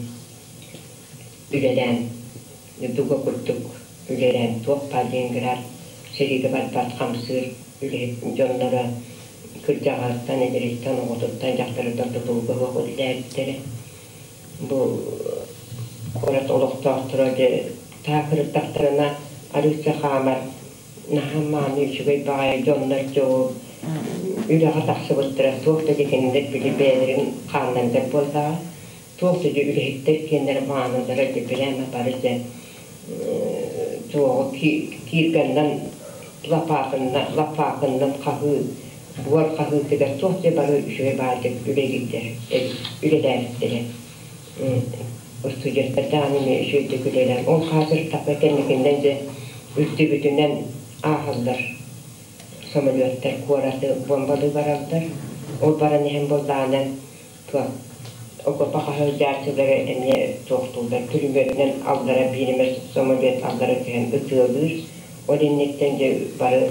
үлэлээн, дуга курдук үлэлээн туох баар Ленинград сэриигэ барбат хамсыыр үлэһит дьонноро кырдьаҕастан, эдэриттэн, оҕотуттан, дьахтарыттан тутулуга суох үлэлээбиттэрэ. Бу куорат олохтоохторо дьэ таакырыттахтарына арыычча хаамар наһаа мааны үчүгэй баҕайы дьоннор дьэ ол үлэҕэ тахсыбыттара туох да дьэ кинилэр били бэйэлэрин хааннарыгар буоллаҕа туох да дьэ үлэһиттэр киэннэрэ маанылара дьэ прямо бары дьэ туоҕу кииргэннэн лапаакыннан лапаакыннан хаһыы буор хаһыытыгар туох дьэ бары үчүгэй баҕайытык үлэлииллэр үлэлээбиттэрэ устудьуоннар даҕаны эмиэ үчүгэйдик үлэлээн ол хаатыр тапа кэнникинэн дьэ үрдүбүтүнэн ааһаллар самолеттар куораты бомбалыы бараллар ол баран иһэн буоллаҕына туох Окуопа хаһыйдааччылары эмиэ туохтууллар, пулеметунан аллара биир эмэ самолет аллара түһэн ытыалыыр. Ол инниттэн дьэ бары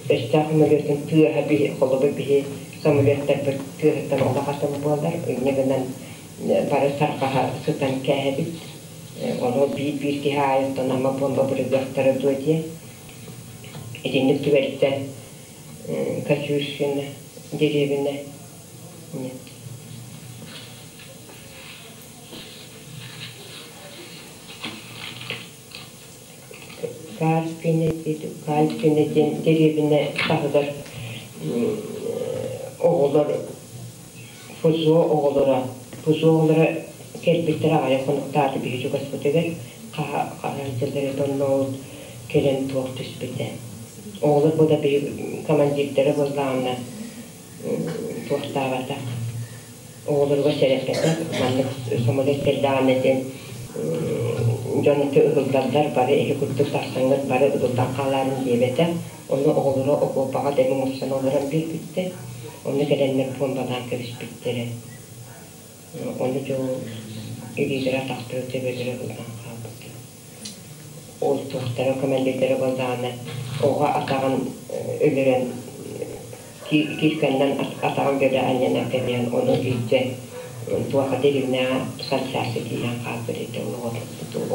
өстөөх самолетун тыаһа биһи, холобур биһи самолеттарбыт тыаһыттан олох атын буолар. Инньэ гынан бары тарҕаһа сытан кээһэбит. Ону биир-биир киһи аайыттан ама буомба бырыгыахтара дуо диэн. Итинник түбэлтэ Катюшина дэриэбинэ. Нет. Кальпина Кальпина диэн дэриэбинэ таһыгар оҕолор ФЗО оҕолоро ФЗО оҕолоро кэлбиттэрэ аҕыйах хонуктааты биһи чугаспытыгар хаһан дьыллары онно ол кэлэн туох түспүтэ. Оҕолор бу да биһи командирдара буоллаҕына туохтаабатах оҕолоругар сэрэппэтэх маннык самолет кэллэҕинэ диэн дьон ыһыллаллар бары эһи курдук тахсаҥҥыт бары ыһыллан хаалаарын диэбэтэх. Онно оҕолоро окуопаҕа дэҥҥэ муссан олорон биэрбиттэр. Онно кэлэннэр буомбалаан кэбиспиттэрэ. Ону дьол илиилэрэ атахтара төбөлөрө ылан хаалбыта. Ол туохтара командирдара буоллаҕына оҕо атаҕын өлөрөн кииркэннэн атаҕын бөдө анньынан кэбиһэн ону илдьэ туоха дэриэбинэҕэ санчааска тиийэн хаалбыт этэ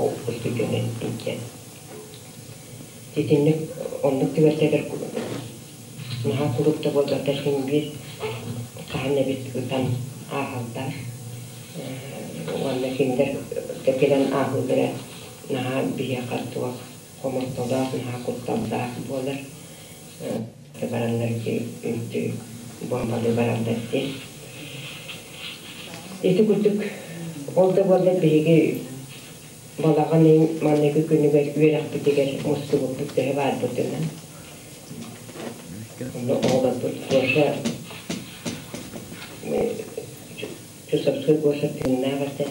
ол устудьуонун илдьэ. Итинник оннук түбэлтэлэр наһаа куруук да буолбатар син биир хаһан эбит ытан ааһаллар уонна кинилэр кэлэн ааһыылара наһаа биһиэхэ туох хомолтолоох, наһаа кутталлаах буолар. Бараннар үнтү бомбалыы бараллар дии. Ити курдук ол да буоллар биһиги балаҕан ыйын маҥнайгы күнүгэр үөрэхпитигэр мустубуппут төһө баарбытынан. Онно оҕолорбут Гоша Чусовской Гоша тыыннаах этэ,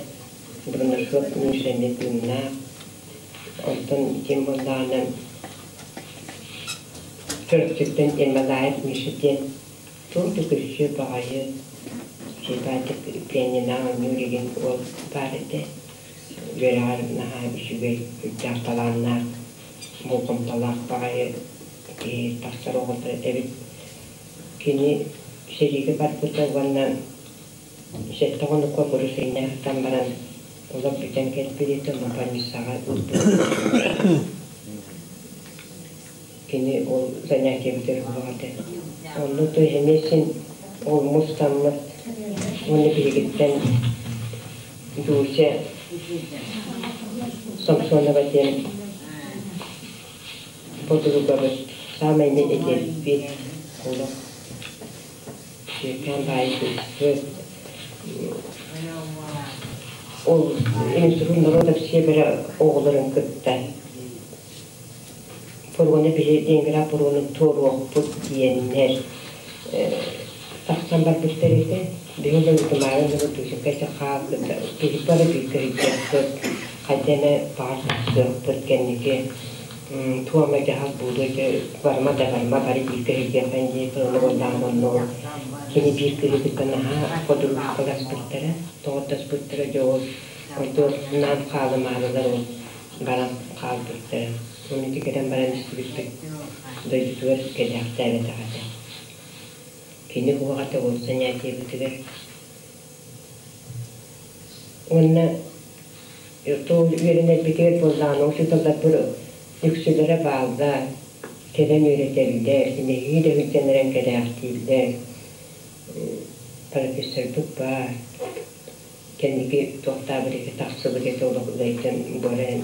Бурнашов Миша эмиэ тыыннаах. Онтон ким буоллаҕына Чурапчыттан Ермолаев Миша диэн туох да күлсүү баҕайы сыйбаатык пианиноҕа оонньуур игин уол баар этэ. Үөрэҕэр наһаа үчүгэй, үрдээх талааннаах, болҕомтолоох баҕайы киһи тахсар оҕото эбит. Кини сэриигэ барбыта уонна сэттэ хонукка курус ыйнаахтан баран олох бүтэн кэлбит этэ, онно больницаҕа ылбыт. Кини ол занятиебытыгар суох этэ. Онно то эмиэ син ол мустаммыт уонна биһигиттэн Дуся Самсонова диэн подругабыт саамай эмиэ этиэрбит олох сүөкээн баайы күлсүбүт. Ол институт народов севера оҕолорун кытта Пуруону биһи Ленинград пуруонун туоруохпут диэннэр тахсан барбыттар этэ. Биһи да ытымаары дыбыт хаалбыт биһи бары бииргэ сылдьыахпыт, хайда эмэ баҕар тахсыахпыт кэнники туома дьаһал буолуо дьэ барыма да барыма бары бииргэ сылдьыаххын дии тылы уоннаан онно кини биир кыыһы кытта наһаа подругкаласпыттара, доҕордоспуттара дьэ ол ордук наан хаалымаарылар ол баран хаалбыттара. Ону ити кэлэн баран истибиппит дойдутугар кэлээхтээбэтэх этэ. Кини уох этэ ол занятиебытыгар. Уонна тыл үөрэнэрбитигэр буоллаҕына учууталларбыт үксүлэрэ бааллар, кэлэн үөрэтэллэр, нэһиилэ сылдьан эрэн кэлээхтииллэр. Профессорбыт баар. Кэнники туохтаабыт этэ тахсыбыт этэ олох ыайтан буолан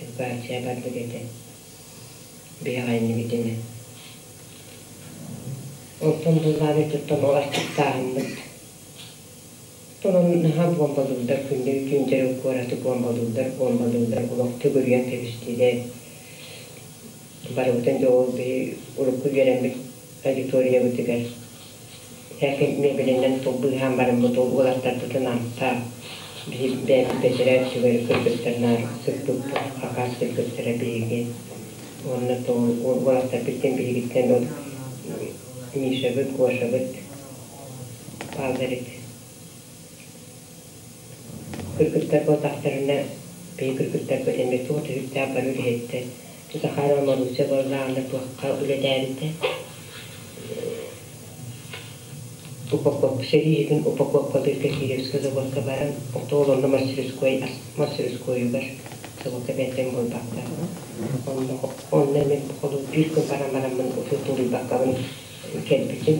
эвакуация барбыт этэ. Биһэҕэйнибитинэ. Онтон буллаабыт туттан ол аччыктааһыммыт. Онон наһаа буомбалыыллар күндү күндэрин куораты буомбалыыллар, буомбалыыллар олох төгүрүйэн кэбистилэр. Барыбытын дьэ ол биһи урукку үөрэммит аудиториябытыгар Һээкин миэбэлинэн тылбыыһаан бараммыт ол уолаттарбытын ааттаах биһи бэйэбит бэтэрээ өттүгэр кыргыттарнаан сыппыппыт, хакаас кыргыттара биһиги. Уонна то уолаттарбыттан биһигиттэн ол Мишабыт, Гошабыт, Бааллар эбит. Кыргыттар буоллахтарына, биһи кыргыттарбыт эмиэ туох да сүрдээх бары үлэһиттэр. Захарова Маруся буоллаҕына туохха үлэлээбитэ. Упаковка сэрииһитин упаковкалыырга Кировскай заводка баран, ол онно мастерской мастерскойугар заводка бэйэтин буолбакка. Онно онно мин холу биир күн баран бараммын утуйбаккабын кэлбитим.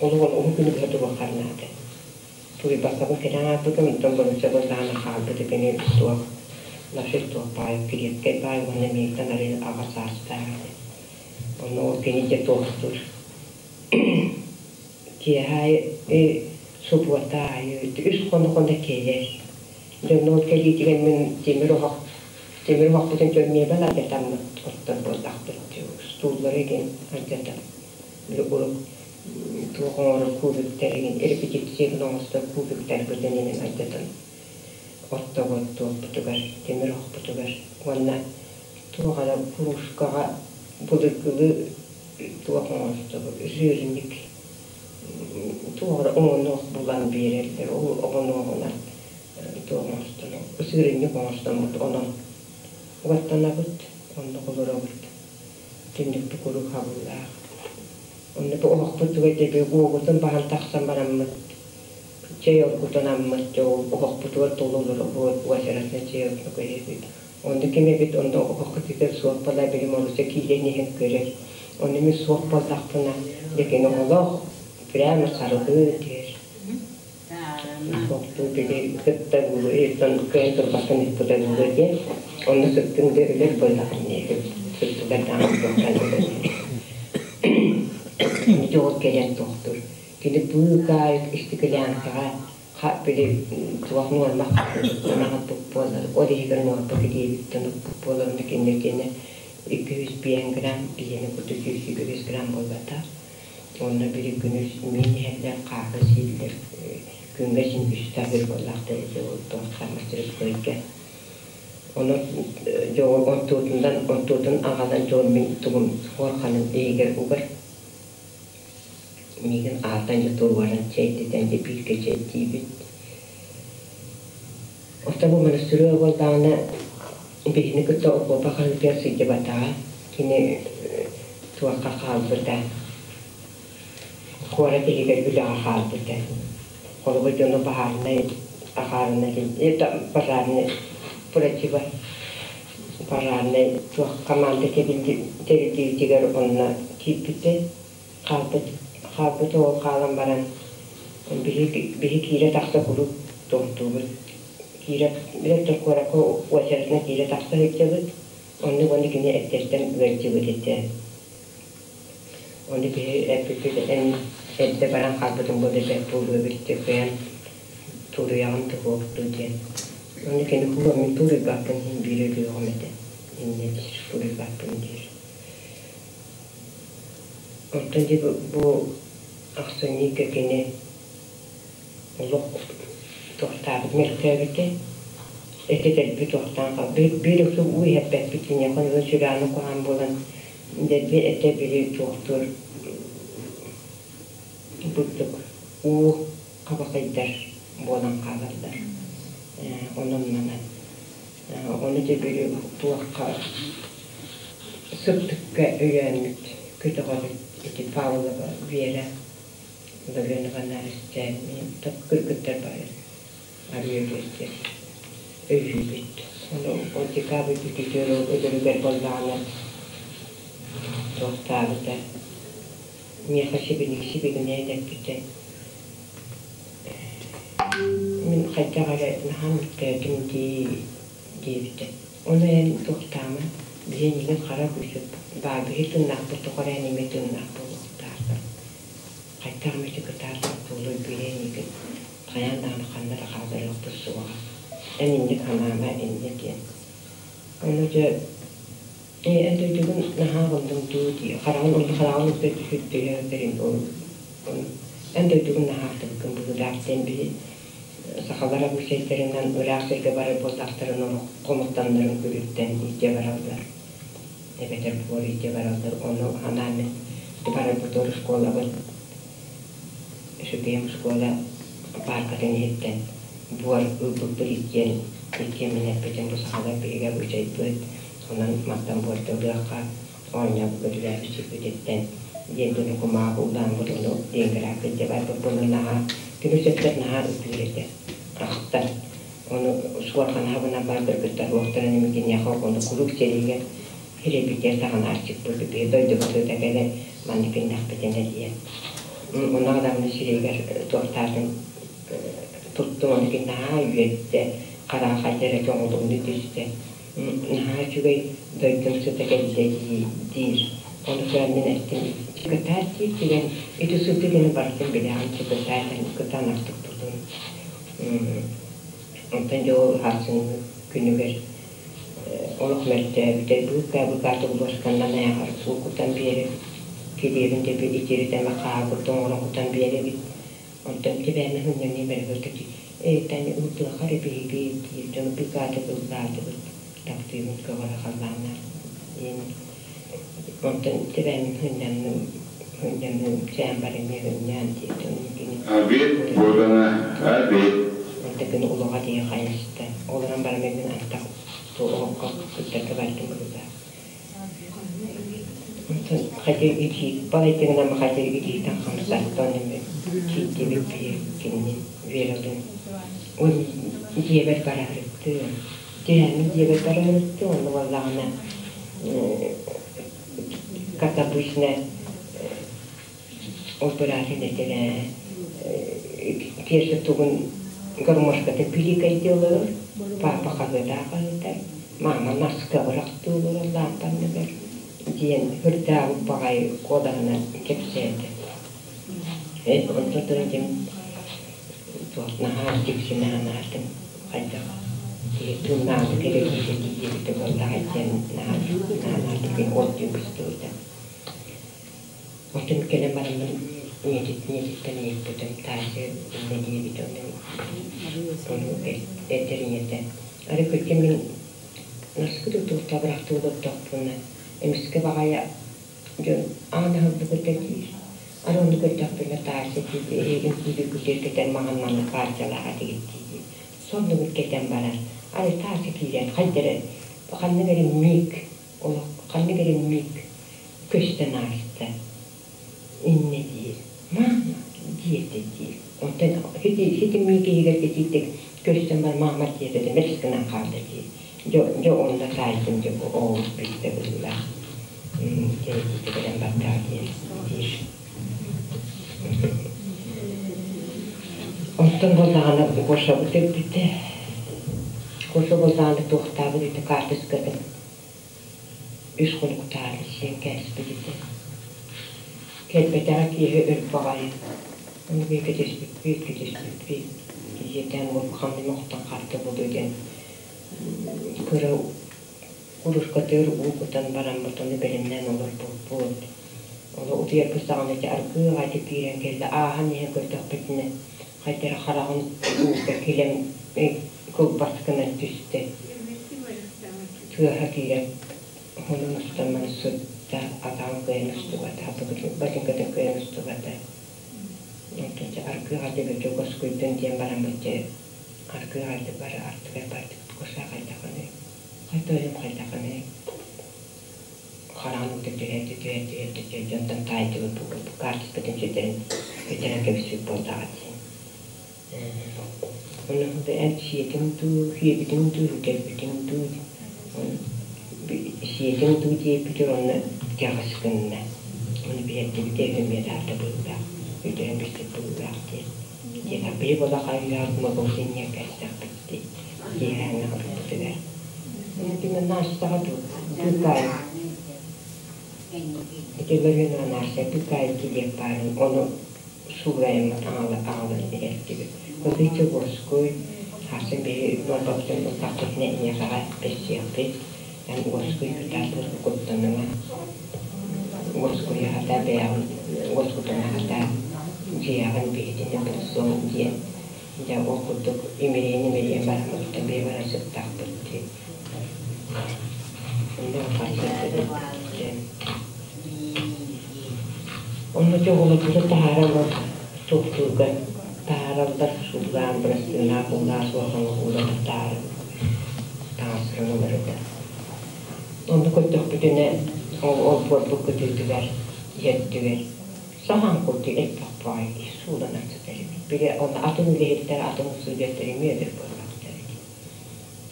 Олох уһун күнү быһа туруоххар наада. Туруйбаккабын кэлэн ааспытым, онтон борууча былаана хаалбыта кини туох наши туох баай кириэпкэй баай уонна миигиттэн арыый аҕа саастаах этэ. Онно ол кини дьэ туохтуур. Киэһэ аайы субуота аайы үс хоно-хоно кэлэр. Дьонно ол кэлиитигэр мин тимир оһох тимир оһохпутун дьон миэбэл алдьатаммыт оттор буоллахпыт стууллары игин алдьатан урут туох оҥорор кубиктэрин репетициябын оҥостор кубиктарбытын иҥин алдьатан оттобут туохпутугар тимир оһохпутугар уонна туох эрэ кружкаҕа былыргылыы туох оҥостобут жирник туох эрэ оҥонуох булан биэрэллэр ол оҕонуоҕунан туох оҥостон сыырынньык оҥостоммут онон уоттанабыт оннук олоробут түннүкпүт куруук хабыллаах Онно бу оһохпут тугай уобутун баһан тахсан бараммыт чэй оргутан аммыт дьэ ол оһохпутугар тололоробут уочаратынан чэй оргута көһөбүт. Онно ким эбит онно оһоххо тигэр суох буолла били Маруся киирэн иһэн көрөр. Онно мин суох буоллахпына дьэ кини олох прямо сарылыы түһэр. Суохтуу били кытта буолуо кыайан турбаккын ыппыта буолуо диэн онно сыттым да өлөр буоллаҕым дии сыттыгар даҕаны туохтан ити ол кэлэн тохтуур кини быыкаайык истикилээҥкэҕэ били туох нуорма аҕалбыт буолар ол иһигэр нуорба килиэбиттэн укпут буолар онно кинилэргинэ 205 грамм биһиэнэ курдук 125 грамм буолбатах Уонна били күнүс миин иһэллэр, хааһы сииллэр, күҥҥэ син үстэ аһыыр буоллахтар ити ол туохха мастерскойга. Ону дьоҕу онтуутунан онтуутун аҕалан дьон мин тугум хуорханым иһигэр угар. Миигин аатан дьэ туруоран чэйдэтэн дьэ бииргэ чэйдиибит. Оттон бу монастырь буоллаҕына биһини кытта окуопа хаһыытыгар сылдьыбатаҕа. Кини туохха хаалбыта, куорат иһигэр үлэҕэ хаалбыта. Холобур дьону баһаарынай ахаарына пожарный противо пожарнай туох команда тэриллиитигэр онно киирбитэ. Хаалбыт хаалбыт уол хаалан баран биһи киирэ тахса куруук туохтуубут. Киирэ билэр куоракка уочаратынан киирэ тахса сылдьабыт. Оннук уонна кини эрдэттэн ыалдьыбыт этэ. Ону биһи эппиппит эн эрдэ баран хаалбытыҥ буоллар бэрт буолуо эбит кыайан туруйаҕын туһуохтуу диэн. Ону кини мин туруйбаппын иһин биир өлүөҕүм этэ. Инньэ диир, туруйбаппын диир. Онтон дьэ бу ахсынньыга кини олох туохтаабыт мөлтөөбүтэ. Эти дэлби туохтаан хаалбыт. Биир үксү уу иһэрбэппит киниэхэ өлөн сүрэҕинэн куһаҕан буолан дэлби этэ били туохтуур бурдук уу хабахайдар буолан хаалаллар. Онон манан ону дьэ били туохха сыттыкка өйөөммүт көтөҕөбүт ити Павлова Вера Лавренова Настя мин кыргыттар бары арыйа өйүүбүт. Ону ол декабрь бүтүүтүгэр ол өлөрүгэр буоллаҕына туохтаабыта миэхэ сибиник сибигинэйэн эппитэ мин хайдах эрэ наһаа мөлтөөтүм дии диэбитэ. Ону эн туохтаама биһи эйигин хара күүсүп баа биһи тыыннаахпыт тоҕо эрэ эн эмиэ тыыннаах буолуохтааххын. Хайдах эмэ кытаатах буолуой биһи эйигин хайаан даҕаны ханна да хаалларыахпыт суоҕа. Эн инник санаама инньэ диэн. Ону дьэ эн дойдугун наһаа аҕынныҥ дуу дии хараҕын онно хараҕын укта түһүрдүһэ ол эн дойдугун наһаа ахтыбыккын быһыылаах диэн биһи сахалар абыычайдарынан ыраах сиргэ барар буоллахтарына олох хомуттаннарын күлүттэн илдьэ бараллар эбэтэр буор илдьэ бараллар ону анаан мин барарбытыгар школабын. Үчүгэйим оскуола пааркатын иһиттэн буор ылбыппыт иккиэн иккиэммин эппитим бу сахалар биһиги абыычайбыт, онон мантан буорда ылыахха, оонньообут көтүлээбит сирбититтэн диэн буну кумааҕы улааммыт ону Ленинградка илдьэ барбыппын наһаа күнүс өттөр наһаа ытыыр этэ ахтар. Ону суорҕанаһабына баар кыргыттар уохтарын имикиниэхэ ону куруук сэриигэ Хирэбитигэр таҕынааччыппыт биһи дойдубут ыта кэлэн маннык гыннахпытына диэн. Онно даҕаны сирэйигэр туохтаатын туттум, ону кини наһаа үөрдэ, хараҕа хайда эрэ тоҥолугунуу түстэ. Наһаа үчүгэй дойдум сыта кэллэ диир. Ону көрөн мин эттим, кытаат диир түгэн, ити сыты гына барытын билэҕин, кытаат кытаанахтык тутун. Онтон дьэ ол сарсыҥҥы күнүгэр олох мөлтөөбүтэ, быыкаа-быыкаа туллуосканнан айаҕар уу кутан биэрэр, килиэбин да итиритэмэ хааһы оҥорон кутан биэрэбит. Онтон тибээмэ хынньаныы бэргэртити эйтэн ылтыаха эрэ биһиги диир дьону быыкаатык ыллаатыбыт, таптыыбын көҕөрө халлааннаах диэн. Онтон тибээмин хынньанным, хынньаныым, чээн бар эмиэ хынньаан диэт, онно кини Обед подано, обед. Онтон күн улаҕа диэки хайыста. Олорон баран мин антах олоххо кыттарга бардым быһыылаах. Онтон хотя итии балайтыгынан хотя итиитэн хамсаттан эми киирдибит биһи кинини Вералыын. Ол дьиэбэр бараһырыттым. Түһээммин дьиэбэр бараһырыттым, онно буоллаҕына как обычно Ол быраатын этэрэ Кеша тугун гармошкатын пиликэйдии олорор, папа хаһыатаах хаһыытар, мама наска бырахтыы олорор лаампа анныгар диэн ырдаабыт баҕайы куолаһынан кэпсээтэ. Онтон туран дьэ туох наһаа дьиксинэ санаатым, хайдах киһи тыыннааҕы кэрэ киһи диэбитэ буоллаҕай диэн наһаа наһаа ол түүн быстыбыта. Онтон кэлэн бараммын ийэтиттэн ыйыппытым, Тася иннэ диэбит ону ону этэр ийэтэ. Арай кырдьык мин наскы да туохта бырахтыы олордохпуна, эмискэ баҕайы дьон аан аһыллыбыта диир. Арай ону көрдөхпүнэ Тася эһиги үҥкүүлүү күтүөр кэтэн маҥан маннык партиялаах этигит дии. Соннугун кэтэн баран, арай Тася киирэн хайда эрэ ханнык эрэ миг олох ханнык эрэ миг көстөн ааста. Иннэ диир. Маама диэтэ диир. Онтон ити миик иһигэр итиитик көстөн бар маама диэтэ да мэлис гынан хаалла диир. Дьэ, дьэ онно таайдым дьэ бу оҕобут бүттэ быһыылаах. Дьэ итиитэ кэлэн бардаа диэн диир. Онтон буоллаҕына Гошабыт өлбүтэ. Гоша буоллаҕына туохтаабыт ити карточкатын үс хонуктаары сиэн кээспит этэ. Кэлбэтэҕэ киэһэ өлбөҕөйө. Ону биир кэтэспиппит, кэтэспиппит. Ийэтээн уол ханна охтон харта буолуо диэн кыра курушкатыгар уу кутан бараммыт, ону бэлэмнээн олорбуппут. Ону утуйарбыт саҕана ити аргыый аҕайдык киирэн кэллэ. Ааһан иһэн көрдөхпүтүнэ, хайда эрэ хараҕын уута килэм кылбас гынан түстэ. Тыаһа киирэн уһунун устан маны сытта, атаҕын кыайан устубата, батыҥкатын кыайан устубата. Онтон дьэ аргыый аҕайдык өтө госкуйдун диэн бараммыт дьэ аргыый аҕайдык бары ардыгар бардыбыт Гоша хайдахыный? Хайда хайдахыный? Хараҕын уута түһэрдэ, түһэрдэ, түһэрдэ, түһэрдэ, онтон таайдыбыт бу карточкатын сүтэрэн, сүтэрэн кэбиспит буоллаҕа дии. Ону эн сиэтиҥ дуу, сиэбитиҥ дуу, сүтэрбитиҥ дуу, сиэтиҥ дуу диэбитигэр онно дьаҕыс гынна. Ону биэрдибитэ үһү даата быһыылаах, өйдөөн билсибит быһыылаах диэн. Диэн били буолахай үөһэ магазиҥҥа кэлсэхпит дии, киэһээҥҥи аҕалбытыгар. Ити наастаҕа дуу, быыкаай. Ити Ларина Настя быыкаай килиэп баарын, ону суурайыммыт аҕалан иһэрдибит. Ылдыччы уоскуй, сарсын биһи нуорбабытын ыллахпытына эйиэхэҕэ бэрсиэхпит, эн уоскуй кытаат куттаныма, уоскуйа сатаа бэйэҕин уоскутуна сатаа, дьиэҕин биһитини булсуоҥ диэн дьэ ол курдук имэрийэн-имэрийэн бараммыттан биһи баран сыттахпыт дии. Онно Онно дьэ оҕолорбутун таһааран ол Туохтуурга таһаараллар, суулаан бырастыынаах уулаах суоһаҥа уулата таары таҥастарын уларыта. Онно көрдөхпүтүнэ, ол олбуорбут кытыытыгар, иһэрдигэр саһаан курдук элбэх баҕайы киһи сууланан сытар эбит. Били онно атын үлэһиттэр, атын усулуобуйаттар эмиэ өлөр буоллахтар эбит.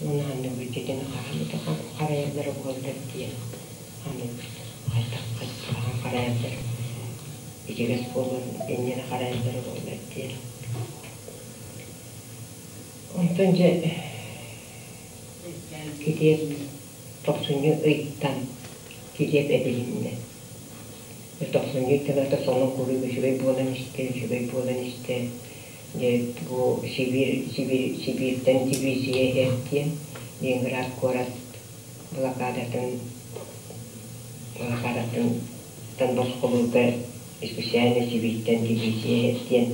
Уонна ханныгы итини хаһан харайаллара буоллар диэн ханнык хайдах хаһан харайаллар ичигэс буолан инньэни харайаллара буоллар диэн. Онтон дьэ килиэп тохсунньу ыйтан килиэп эбилиннэ. Тохсунньу ыйтан ата сонун куруук үчүгэй буолан истэ, үчүгэй буолан истэ. Дьэ бу Сибиир, Сибиир, Сибииртэн дивизия иһэр диэн Ленинград куорат блокадатын блокадатын босхолуурга специально Сибииртэн дивизия иһэр диэн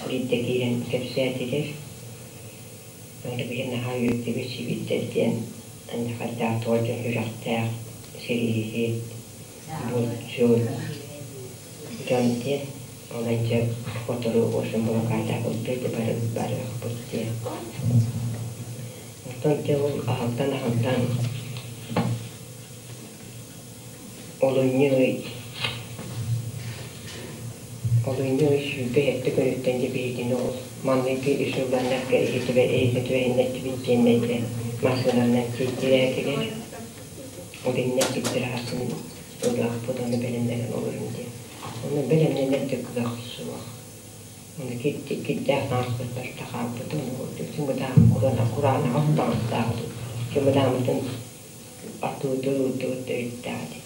биирдэ киирэн кэпсээтилэр. Ону биһи наһаа үөрдүбүт Сибииртэн диэн аньахардаах тоҕо дьон үрэхтээх сэрииһит, булчут дьон диэн. Онон дьэ сотору в блокада ылбыт бары барыахпыт диэн. Оттон дьэ ол аһылтан аһылтан олунньу ый олунньу ый 27 күнүттэн дьэ биһигини ол манныгы ишылланнарга иһитибэр иһитибэһиннэртибит диэннэйдэ массыынанан тиэйтилээтилэр. Ол иннэ киттираһасын ылыахпыт ону бэлэмнэнэн олорун диэн. Ону бэлэмнэнэр да кыах суох. Ону кирдээх таҥаспыт барыта хаалбыт. Ону чымыдаан кураанах таҥастаахпыт. Чымыдааммытын атыытыр ыытыбыт да бүттэҕэ дии.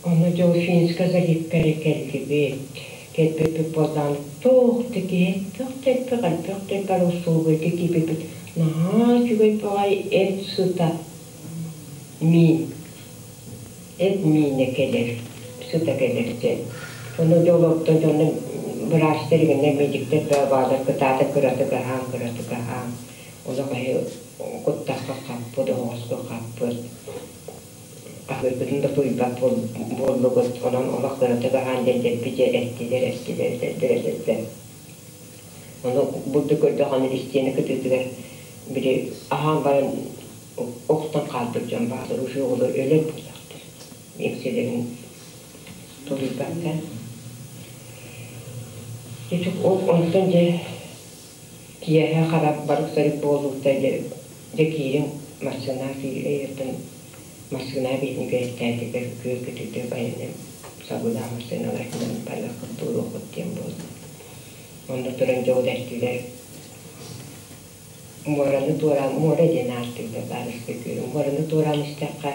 Ону дьол Финскэ заливка эрэ кэллибит. Кэлбиппит буоллаҕына туох да киһи элбэх да элбэх, элбэх да элбэх услугайга киирбиппит. Наһаа үчүгэй баҕайы эт сыта миин эт миинэ кэлэр, сыта кэлэр диэн. Ону дьолоттон дьону быраастар игинэ медиктэр бөҕө баалар кытаата кыратык аһаан, кыратык аһаан. Олох эһи куттахха хаппыт, оһоҕоско хаппыт. Аһыырбытын да тулуйбат буоллугут. Онон олох кыратык аһаан диэн дэлби дьэ эттилэр, эттилэр, этэллэр, этэллэр. Ону булду көрдөҕүнэ истиэнэ кытыытыгар били аһаан баран охтон хаалбыт дьон бааллар, уже оҕолор өлөр буоллахтар. Иҥсэлэрин тулуйбакка. Дьэ ол онтон дьэ киэһэ хара барык-сарык буолуута дьэ дьэ киириҥ массыына киирэн массыына биһини үөрэхтээтигэр күөл көтүтэ айаны сабыылаах массыыналарынан барыаххыт туруоххут диэн буолла. Онно туран дьол эттилэр Муораны туораан, муора диэн ааттыыллар баарыска күөлү. Муораны туораан истэххэ,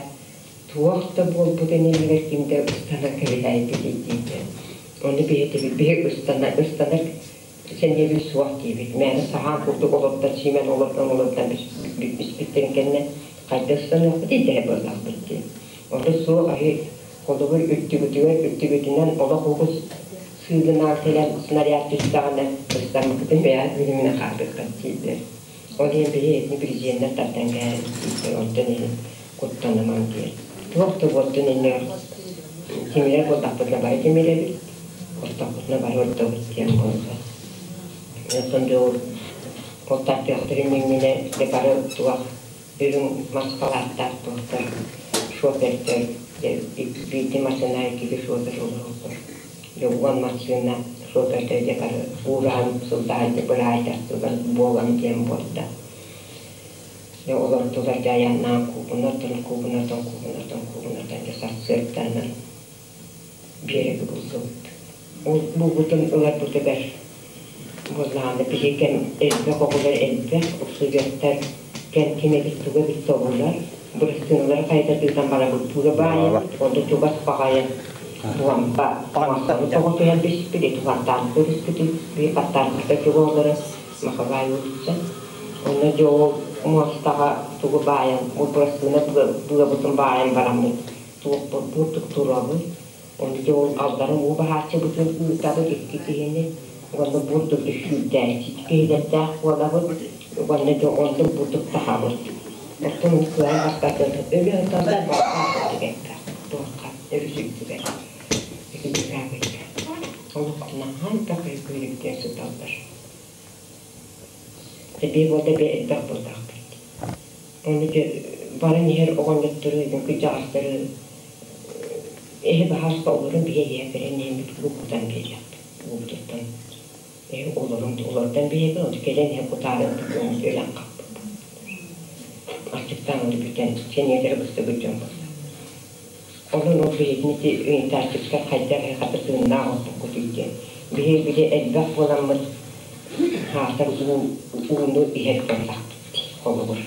туох да буолбутун иннигэр ким да ыстанар кэбиһээйбитий дииллэр. Ону биһи биһи ыстанар, ыстанар сэниэбит суох диибит. Мээнэ саһаан курдук олордон, сиимэн олордон олордон испиттэрин кэннэ хайда ыстаныахпыт идэһэ буоллахпыт дии. Ону суох аһы холобур үрдүгүтүгэр үрдүгүтүнэн олох угус сыылынаан кэлэн снаряд түстэҕинэ ыстаммыкытын бэйэҕит билиминэ хаалыаххыт дииллэр. Ол иһин биһи итини президеннэр тардан кээһэбит дииллэр, онтон иһин куттанымаҥ диэн. Туох да буолтун иннигэр тимирэр буоллахпытына бары тимирэбит, ортохпутуна бары ордобут диэн буолла. Оттон дьол ол тардыахтарын иннинэ дьэ бары туох үрүҥ мас халааттаах туохтар шофердар биирдии массыына иккити шофер олороллор. Дьэ уон массыына шофердар дьэ бары уураһан сылдьаһан дьэ быраайдастылар буолан диэн буолла. Дьэ олордулар дьэ айаннаан куукунаттан куукунаттан куукунаттан куукунаттан дьэ сарсыарданан биэрэги буллубут. Ол булбутун ыларбытыгар буоллаҕына биһи кэм элбэх оҕолор элбэх устудьуонтар кэм ким эбит туга эбит тобулар бырастыыналары хайда тыытан барабыт туга баайабыт онто чугас баҕайы буомба муостаны тоҕо түһэн биспит ити фонтан көрүспүт биир фонтанката чуга олоро Махабай улица онно дьэ ол муостаҕа тугу баайан ол бырастыына быабытын баайан бараммыт туохпут бурдук турабыт Ону дьэ ол алларын уу баһааччыбытын ыытабыт икки киһини уонна бурдук сүүрдээччи киһилэрдээх буолабыт уонна дьэ оннук бурдук таһабыт. Оттон кыайан барбатын өлө-ыталлар барбаат курдук элбэх туохха өрүс үрдүгэр итинник аабыйда. Олохтуна. Көрдөөн сыталлар. Тэбии буолда бе элбэх буоллахпыт. Оны де баран иһэр оҕонньоттору, кырдьаҕастары эһи баһааста олорун биһи иһэ кэлэн иһэммит уу кутан биэриэхпит. Уубутуттан эһи олорун олордон биһиги ол кэлэн иһэ кутаары өлөн хаппыт. Аччыктаан ол бүтэн сэниэлэрэ быстыбыт дьон буолла. Онон ол биһигини ити ыйытааччыттар хайдах эһи хата тыыннаах орпуккутуй диэн. Биһи били элбэх буоламмыт хаатар уу ууну иһэр буоллахпыт холобур.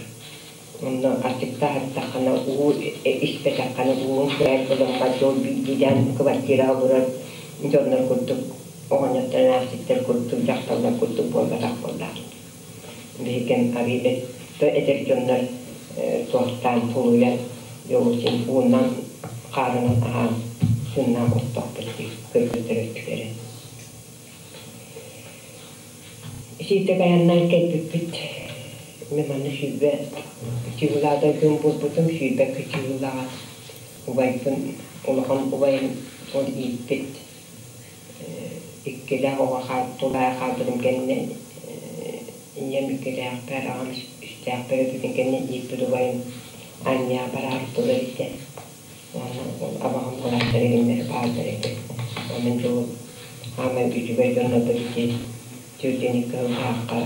Онно аччыктаһыттаххына уу испэтэххинэ уун кыайар буламмат дьол биирдиилээн квартираҕа олорор дьоннор курдук оҕонньоттор эмээхситтэр курдук дьахталлар курдук буолбатах буоллаах. Биһиги арыы эдэр дьоннор туохтаан тулуйан дьолусин уунан хаарынан аһаан сыннаах оттоохпут дии кыргыздар өттүлэрэ. Сиитэ айаннаан кэлбиппит мин манна 20 чыгылаада күн булбутум 22 чыгылаҕа убайбын улахан убайым ол ииппит иккилээх оҕо тулаайах хаалбытым кэннэ ийэм иккилээхпэр аҕам үстээхпэр өлбүтүн кэннэ ииппит убайым Анньаа бараары турар этэ уонна ол абаҕам кылаастар игиннэр бааллар этэ онон дьол аамай үчүгэй дьоннорбут ити түрдүнү кыһыллаахха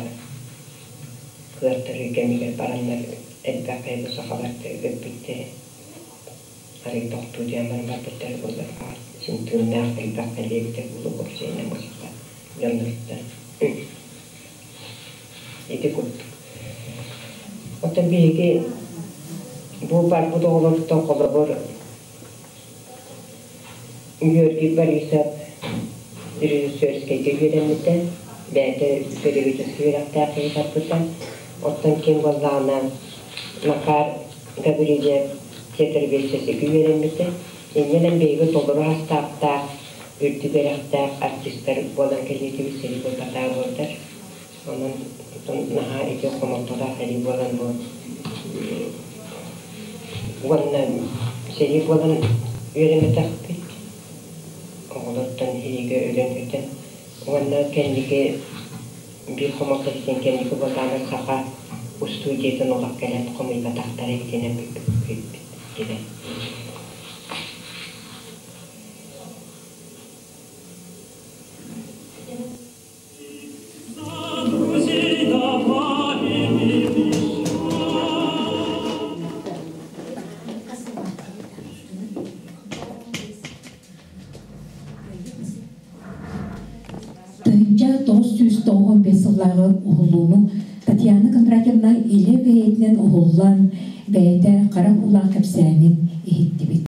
кыартарыы кэмигэр бараннар элбэх киһи сахалар өлбүттэрэ арый тохтуу диэн баран барбыттара буоллар син тыыннаах элбэх кэлиэбитэ буолуо уопсайынан бу саха дьонноруттан ити курдук оттон биһиги бу барбыт оҕолоруттан холобур Георгий Борисов режиссерскайга үөрэммитэ бэйэтэ педагогическай үөрэхтээх киһи барбыта оттон ким буоллаҕына Макар Гаврильев театр-версиясыгар үөрэммитэ инньэнэн биһиги толору астааптаах үрдүк үөрэхтээх артистар буолан кэлиэтибит сэрии буолбатаа буолдар онон наһаа ити хомолтолоох сэрии буолан бу уонна сэрии буолан үөрэммэтэхпит оҕолортон иһиигэ өлөн бүтэн уонна кэнники биир хомолто диэн кэнники буоллаҕына саха устуудьуйатын олох кэлэн хомуйбатахтара итинэн бүппүт диэн. 1995 сыллааҕы уһулууну Татьяна Кондратьевна илэ бэйэтинэн уһуллан, бэйэтэ хара уулаах кэпсээнин иһиттибит.